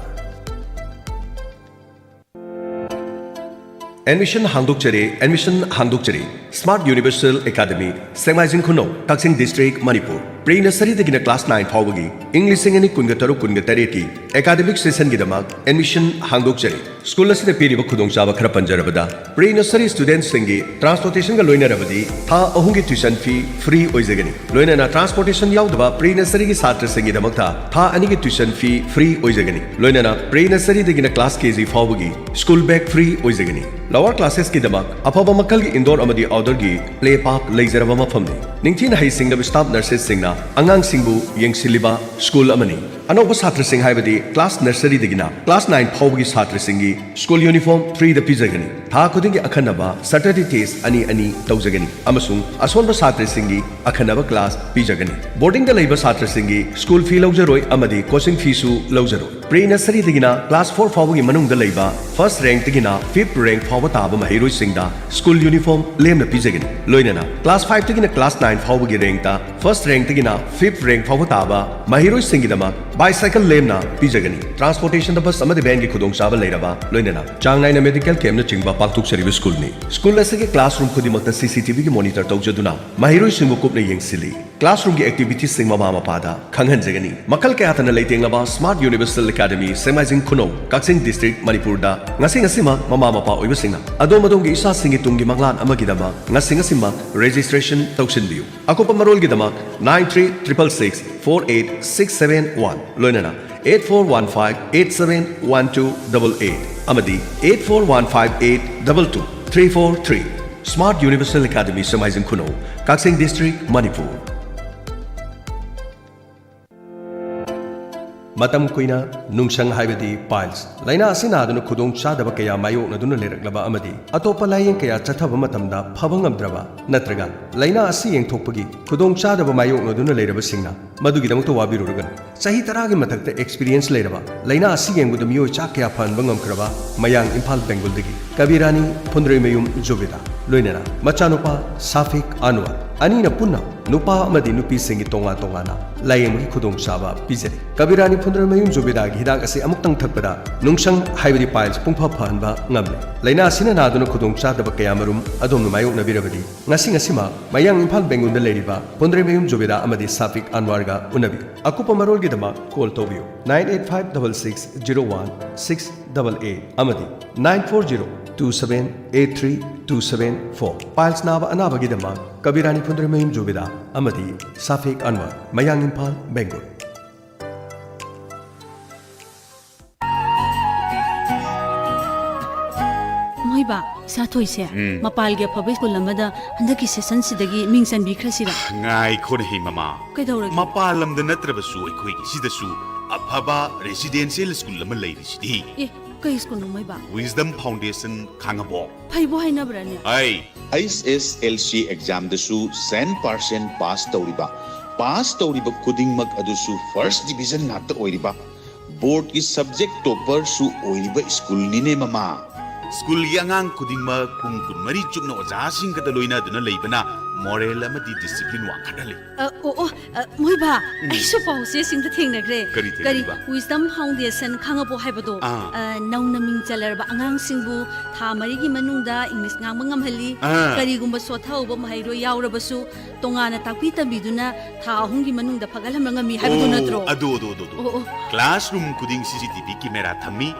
ꯑꯦꯗꯃꯤꯁꯟ ꯍꯥꯡꯗꯣꯛꯆꯔꯦ, ꯑꯦꯗꯃꯤꯁꯟ ꯍꯥꯡꯗꯣꯛꯆꯔꯦ꯫ Smart universal academy, Sengmaijing Khunou, Kakching district, Manipur. Pre ꯅꯁꯔꯤꯗꯒꯤꯅ ꯀ꯭ꯂꯥꯁ ꯅꯥꯏꯟ ꯐꯥꯎꯕꯒꯤ ꯏꯪ ꯂꯤꯁꯤꯡ ꯑꯅꯤ ꯀꯨꯟꯒ ꯇꯔꯨꯛ ꯀꯨꯟꯒ ꯇꯔꯦꯠꯀꯤ ꯑꯦꯀꯥꯗꯃꯤꯛ ꯁꯦꯁꯟꯒꯤꯗꯃꯛ ꯑꯦꯗꯃꯤꯁꯟ ꯍꯥꯡꯗꯣꯛꯆꯔꯤ꯫ ꯁ꯭ꯀꯨꯜ ꯑꯁꯤꯗ ꯄꯤꯔꯤꯕ ꯈꯨꯗꯣꯡꯆꯥꯕ ꯈꯔ ꯄꯟꯖꯔꯕꯗ, ꯄ꯭ꯔꯤ ꯅꯁꯔꯤ ꯁ꯭ꯇꯨꯗꯦꯟꯠꯁꯤꯡꯒꯤ ꯇ꯭ꯔꯥꯟꯁꯄꯣꯔꯇꯦꯁꯟꯒ ꯂꯣꯏꯅꯔꯕꯗꯤ ꯊꯥ ꯑꯍꯨꯝꯒꯤ ꯇ꯭ꯌꯨꯁꯟ ꯐꯤ ꯐ꯭ꯔꯤ ꯑꯣꯏꯖꯒꯅꯤ꯫ ꯂꯣꯏꯅꯅ ꯇ꯭ꯔꯥꯟꯁꯄꯣꯔꯇꯦꯁꯟ ꯌꯥꯎꯗꯕ ꯄ꯭ꯔꯤ ꯅꯁꯔꯤꯒꯤ ꯁꯥꯇ꯭ꯔꯁꯤꯡꯒꯤꯗꯃꯛꯇ ꯊꯥ ꯑꯅꯤꯒꯤ ꯇ꯭ꯌꯨꯁꯟ ꯐꯤ ꯐ꯭ꯔꯤ ꯑꯣꯏꯖꯒꯅꯤ꯫ ꯂꯣꯏꯅꯅ ꯄ꯭ꯔꯤ ꯅꯁꯔꯤꯗꯒꯤꯅ ꯀ꯭ꯂꯥꯁ ꯀꯦ ꯖꯤ ꯐꯥꯎꯕꯒꯤ ꯁ꯭ꯀꯨꯜ ꯕꯦꯒ ꯐ꯭ꯔꯤ ꯑꯣꯏꯖꯒꯅꯤ꯫ ꯂꯋꯔ ꯀ꯭ꯂꯥꯁꯦꯁꯀꯤꯗꯃꯛ ꯑꯐꯕ ꯃꯈꯜꯒꯤ ꯏꯟꯗꯣꯔ ꯑꯃꯗꯤ ꯑꯥꯎꯠꯗꯣꯔꯒꯤ ꯄ꯭ꯂꯦ ꯄꯥꯔꯛ ꯂꯩꯖꯔꯕ ꯃꯐꯝꯅꯤ꯫ ꯅꯤꯡꯊꯤꯅ ꯍꯩꯁꯤꯡꯂꯕ ꯁ꯭ꯇꯥꯐ ꯅꯔꯁꯦꯁꯁꯤꯡꯅ ꯑꯉꯥꯡꯁꯤꯡꯕꯨ ꯌꯦꯡꯁꯤꯜꯂꯤꯕ ꯁ꯭ꯀꯨꯜ ꯑꯃꯅꯤ꯫ ꯑꯅꯧꯕ ꯁꯥꯇ꯭ꯔꯁꯤꯡ ꯍꯥꯏꯕꯗꯤ ꯀ꯭ꯂꯥꯁ ꯅꯔꯁꯔꯤꯗꯒꯤꯅ ꯀ꯭ꯂꯥꯁ ꯅꯥꯏꯟ ꯐꯥꯎꯕꯒꯤ ꯁꯥꯇ꯭ꯔꯁꯤꯡꯒꯤ ꯁ꯭ꯀꯨꯜ ꯌꯨꯅꯤꯐꯣꯔꯝ ꯐ꯭ꯔꯤꯗ ꯄꯤꯖꯒꯅꯤ꯫ ꯊꯥ ꯈꯨꯗꯤꯡꯒꯤ ꯑꯈꯟꯅꯕ ꯁꯇꯔꯗꯦ ꯇꯦꯁ ꯑꯅꯤ ꯑꯅꯤ ꯇꯧꯖꯒꯅꯤ ꯑꯃꯁꯨꯡ ꯑꯁꯣꯟꯕ ꯁꯥꯇ꯭ꯔꯁꯤꯡꯒꯤ ꯑꯈꯟꯅꯕ ꯀ꯭ꯂꯥꯁ ꯄꯤꯖꯒꯅꯤ꯫ ꯕꯣꯔꯗꯤꯡꯗ ꯂꯩꯕ ꯁꯥꯇ꯭ꯔꯁꯤꯡꯒꯤ ꯁ꯭ꯀꯨꯜ ꯐꯤ ꯂꯧꯖꯔꯣꯏ ꯑꯃꯗꯤ ꯀꯣꯆꯤꯡ ꯐꯤꯁꯨ ꯂꯧꯖꯔꯣꯏ꯫ Pre nurseryꯗꯒꯤꯅ class four ꯐꯥꯎꯕꯒꯤ ꯃꯅꯨꯡꯗ ꯂꯩꯕ first rankꯇꯒꯤꯅ fifth rank ꯐꯥꯎꯕ ꯇꯥꯕ ꯃꯍꯩꯔꯣꯏꯁꯤꯡꯗ school uniform ꯂꯦꯝꯅ ꯄꯤꯖꯒꯅꯤ꯫ ꯂꯣꯏꯅꯅ class fiveꯇꯒꯤꯅ class nine ꯐꯥꯎꯕꯒꯤ rankꯇ first rankꯇꯒꯤꯅ fifth rank ꯐꯥꯎꯕ ꯇꯥꯕ ꯃꯍꯩꯔꯣꯏꯁꯤꯡꯒꯤꯗꯃꯛ bicycle ꯂꯦꯝꯅ ꯄꯤꯖꯒꯅꯤ꯫ Transportationꯗ bus ꯑꯃꯗꯤ vanꯒꯤ ꯈꯨꯗꯣꯡꯆꯥꯕ ꯂꯩꯔꯕ, ꯂꯣꯏꯅꯅ ꯆꯥꯡ ꯅꯥꯏꯅ medical campꯅꯆꯤꯡꯕ ꯄꯥꯡꯊꯣꯛꯆꯔꯤꯕ schoolꯅꯤ꯫ School ꯑꯁꯤꯒꯤ classroom ꯈꯨꯗꯤꯡꯃꯛꯇ CCTVꯒꯤ monitor ꯇꯧꯖꯗꯨꯅ ꯃꯍꯩꯔꯣꯏꯁꯤꯡꯕꯨ ꯀꯨꯞꯅ ꯌꯦꯡꯁꯤꯜꯂꯤ꯫ Classroomꯒꯤ activitiesꯁꯤꯡ ꯃꯃꯥ ꯃꯄꯥꯗ ꯈꯪꯍꯟꯖꯒꯅꯤ꯫ ꯃꯈꯜ ꯀꯌꯥ ꯊꯣꯛꯅ ꯂꯩꯇꯦꯡꯂꯕ Smart Universal Academy ꯁꯦꯛꯃꯥꯏꯖꯤꯡ ꯈꯨꯅꯧ, ꯀꯛꯆꯤꯡ district, ꯃꯅꯤꯄꯨꯔꯗ ꯉꯁꯤ ꯉꯁꯤꯃꯛ ꯃꯃꯥ ꯃꯄꯥ ꯑꯣꯏꯕꯁꯤꯡꯅ ꯑꯗꯣꯝ ꯑꯗꯣꯝꯒꯤ ꯏꯆꯥꯁꯤꯡꯒꯤ ꯇꯨꯡꯒꯤ ꯃꯪꯂꯥꯟ ꯑꯃꯒꯤꯗꯃꯛ ꯉꯁꯤ ꯉꯁꯤꯃꯛ registration ꯇꯧꯁꯤꯟꯕꯤꯌꯨ꯫ ꯑꯀꯨꯞꯄ ꯃꯔꯣꯜꯒꯤꯗꯃꯛ nine three triple six four eight six seven one, ꯂꯣꯏꯅꯅ eight four one five eight seven one two double eight ꯑꯃꯗꯤ eight four one five eight double two three four three꯫ Smart Universal Academy ꯁꯦꯛꯃꯥꯏꯖꯤꯡ ꯈꯨꯅꯧ, ꯀꯛꯆꯤꯡ district, ꯃꯅꯤꯄꯨꯔ꯫ ꯃꯇꯝ ꯀꯨꯏꯅ ꯅꯨꯡꯁꯪ ꯍꯥꯏꯕꯗꯤ piles ꯂꯥꯏꯅꯥ ꯑꯁꯤ ꯅꯥꯗꯨꯅ ꯈꯨꯗꯣꯡ ꯆꯥꯗꯕ ꯀꯌꯥ ꯃꯥꯌꯣꯛꯅꯗꯨꯅ ꯂꯩꯔꯛꯂꯕ ꯑꯃꯗꯤ ꯑꯇꯣꯞꯄ ꯂꯥꯏꯌꯦꯡ ꯀꯌꯥ ꯆꯠꯊꯕ ꯃꯇꯝꯗ ꯐꯕ ꯉꯝꯗ꯭ꯔꯕ ꯅꯠꯇ꯭ꯔꯒ ꯂꯥꯏꯅꯥ ꯑꯁꯤ ꯌꯦꯡꯊꯣꯛꯄꯒꯤ ꯈꯨꯗꯣꯡ ꯆꯥꯗꯕ ꯃꯥꯌꯣꯛꯅꯗꯨꯅ ꯂꯩꯔꯕꯁꯤꯡꯅ ꯃꯗꯨꯒꯤꯗꯃꯛꯇ ꯋꯥꯕꯤꯔꯨꯔꯒꯅꯨ꯫ ꯆꯍꯤ ꯇꯔꯥꯒꯤ ꯃꯊꯛꯇ experience ꯂꯩꯔꯕ, ꯂꯥꯏꯅꯥ ꯑꯁꯤ ꯌꯦꯡꯕꯗ ꯃꯤꯑꯣꯏ ꯆꯥ ꯀꯌꯥ ꯐꯍꯟꯕ ꯉꯝꯈ꯭ꯔꯕ ꯃꯌꯥꯡ ꯏꯝꯐꯥꯜ ꯕꯦꯡꯒꯨꯜꯗꯒꯤ ꯀꯕꯤꯔꯥꯅꯤ ꯐꯨꯟꯗ꯭ꯔꯩꯃꯌꯨꯝ ꯖꯨꯕꯤꯗꯥ, ꯂꯣꯏꯅꯅ ꯃꯆꯥꯅꯨꯄꯥ ꯁꯥꯐꯤꯛ ꯑꯟꯋꯔ, ꯑꯅꯤꯅ ꯄꯨꯟꯅ ꯅꯨꯄꯥ ꯑꯃꯗꯤ ꯅꯨꯄꯤꯁꯤꯡꯒꯤ ꯇꯣꯉꯥꯟ ꯇꯣꯉꯥꯟꯅ ꯂꯥꯌꯦꯡꯕꯒꯤ ꯈꯨꯗꯣꯡꯆꯥꯕ ꯄꯤꯖꯔꯤ꯫ ꯀꯕꯤꯔꯥꯅꯤ ꯐꯨꯟꯗ꯭ꯔꯩꯃꯌꯨꯝ ꯖꯨꯕꯤꯗꯥꯒꯤ ꯍꯤꯗꯥꯛ ꯑꯁꯤ ꯑꯃꯨꯛꯇꯪ ꯊꯛꯄꯗ ꯅꯨꯡꯁꯪ ꯍꯥꯏꯕꯗꯤ piles ꯄꯨꯡꯐ ꯐꯍꯟꯕ ꯉꯝꯂꯦ꯫ ꯂꯥꯏꯅꯥ ꯑꯁꯤꯅ ꯅꯥꯗꯨꯅ ꯈꯨꯗꯣꯡ ꯆꯥꯗꯕ ꯀꯌꯥꯃꯔꯨꯝ ꯑꯗꯣꯝꯅ ꯃꯥꯌꯣꯛꯅꯕꯤꯔꯕꯗꯤ, ꯉꯁꯤ ꯉꯁꯤꯃꯛ ꯃꯌꯥꯡ ꯏꯝꯐꯥꯜ ꯕꯦꯡꯒꯨꯜꯗ ꯂꯩꯔꯤꯕ ꯐꯨꯟꯗ꯭ꯔꯩꯃꯌꯨꯝ ꯖꯨꯕꯤꯗꯥ ꯑꯃꯗꯤ ꯁꯥꯐꯤꯛ ꯑꯟꯋꯔꯒ ꯎꯅꯕꯤꯌꯨ꯫ ꯑꯀꯨꯞꯄ ꯃꯔꯣꯜꯒꯤꯗꯃꯛ call ꯇꯧꯕꯤꯌꯨ nine eight five double six zero one six double eight ꯑꯃꯗꯤ nine four zero two seven eight three two seven four꯫ Piles ꯅꯥꯕ ꯑꯅꯥꯕꯒꯤꯗꯃꯛ ꯀꯕꯤꯔꯥꯅꯤ ꯐꯨꯟꯗ꯭ꯔꯩꯃꯌꯨꯝ ꯖꯨꯕꯤꯗꯥ ꯑꯃꯗꯤ ꯁꯥꯐꯤꯛ ꯑꯟꯋꯔ, ꯃꯌꯥꯡ ꯏꯝꯐꯥꯜ, ꯕꯦꯡꯒꯨꯜ꯫ ꯃꯣꯏꯕꯥ, ꯁꯥꯊꯣꯏꯁꯦ ꯎꯝ꯫ ꯃꯄꯥꯜꯒꯤ ꯑꯐꯕ ꯁ꯭ꯀꯨꯜ ꯑꯃꯗ ꯍꯟꯗꯛꯀꯤ ꯁꯦꯁꯟꯁꯤꯗꯒꯤ ꯃꯤꯡ ꯆꯟꯕꯤꯈ꯭ꯔꯁꯤꯔ? ꯉꯥꯏꯈꯣꯅꯦꯍꯦ ꯃꯃꯥ꯫ ꯀꯩꯗꯧꯔꯒꯦ? ꯃꯄꯥꯟ ꯂꯝꯗ ꯅꯠꯇ꯭ꯔꯕꯁꯨ ꯑꯩꯈꯣꯏꯒꯤ ꯁꯤꯗꯁꯨ ꯑꯐꯕ residential ꯁ꯭ꯀꯨꯜ ꯑꯃ ꯂꯩꯔꯤꯁꯤꯗꯤ꯫ ꯑꯦ, ꯀꯩ ꯁ꯭ꯀꯨꯜꯅꯣ ꯃꯣꯏꯕꯥ? Wisdom Foundation ꯈꯥꯉꯕꯣꯛ꯫ ꯐꯩꯕꯨ ꯍꯥꯏꯅꯕ꯭ꯔꯅꯦ? ꯑꯩ ꯑꯩꯆ ꯑꯦꯁ ꯑꯦꯜ ꯁꯤ ꯑꯦꯛꯖꯥꯝꯗꯁꯨ ꯁꯦꯟ ꯄꯥꯔꯁꯦꯟ ꯄꯥꯁ ꯇꯧꯔꯤꯕ, ꯄꯥꯁ ꯇꯧꯔꯤꯕ ꯈꯨꯗꯤꯡꯃꯛ ꯑꯗꯨꯁꯨ first division ꯉꯥꯛꯇ ꯑꯣꯏꯔꯤꯕ, ꯕꯣꯔꯗꯀꯤ ꯁꯕꯖꯦꯛ ꯇꯣꯄꯔꯁꯨ ꯑꯣꯏꯔꯤꯕ ꯁ꯭ꯀꯨꯜꯅꯤꯅꯦ, ꯃꯃꯥ꯫ ꯁ꯭ꯀꯨꯜꯒꯤ ꯑꯉꯥꯡ ꯈꯨꯗꯤꯡꯃꯛ ꯄꯨꯡ ꯀꯨꯟꯃꯔꯤ ꯆꯨꯞꯅ ꯑꯣꯖꯥꯁꯤꯡꯒꯗ ꯂꯣꯏꯅꯗꯨꯅ ꯂꯩꯕꯅ ꯃꯣꯔꯦꯜ ꯑꯃꯗꯤ ꯗꯤꯁꯤꯄ꯭ꯂꯤꯟ ꯋꯥꯡꯈꯠꯍꯜꯂꯤ꯫ ꯑ, ꯑꯣ, ꯑꯣ, ꯑ, ꯃꯣꯏꯕꯥ, ꯎꯝ꯫ ꯑꯩꯁꯨ ꯄꯥꯎꯆꯦꯁꯤꯡꯗ ꯊꯦꯡꯅꯈ꯭ꯔꯦ꯫ ꯀꯔꯤ ꯀꯔꯤ ꯊꯦꯡꯅꯔꯤꯕ? Wisdom Foundation ꯈꯪꯉꯕꯣ ꯍꯥꯏꯕꯗꯣ? ꯑꯥ꯫ ꯑ, ꯅꯧꯅ ꯃꯤꯡ ꯆꯜꯂꯔꯕ ꯑꯉꯥꯡꯁꯤꯡꯕꯨ ꯊꯥ ꯃꯔꯤꯒꯤ ꯃꯅꯨꯡꯗ ꯏꯪꯂꯤꯁ ꯉꯥꯡꯕ ꯉꯝꯍꯜꯂꯤ꯫ ꯑꯥ꯫ ꯀꯔꯤꯒꯨꯝꯕ ꯁꯣꯠꯊꯍꯧꯕ ꯃꯍꯩꯔꯣꯏ ꯌꯥꯎꯔꯕꯁꯨ ꯇꯣꯉꯥꯟꯅ ꯇꯥꯛꯄꯤ ꯇꯝꯕꯤꯗꯨꯅ ꯊꯥ ꯑꯍꯨꯝꯒꯤ ꯃꯅꯨꯡꯗ ꯐꯒꯠꯍꯟꯕ ꯉꯝꯃꯤ ꯍꯥꯏꯕꯗꯨ ꯑꯣ, ꯅꯠꯇ꯭ꯔꯣ? ꯑꯗꯨ, ꯑꯗꯨ, ꯑꯗꯨ, ꯑꯗꯨ꯫ ꯑꯣ, ꯑꯣ꯫ Classroom ꯈꯨꯗꯤꯡ C C T V camera ꯊꯝꯃꯤ꯫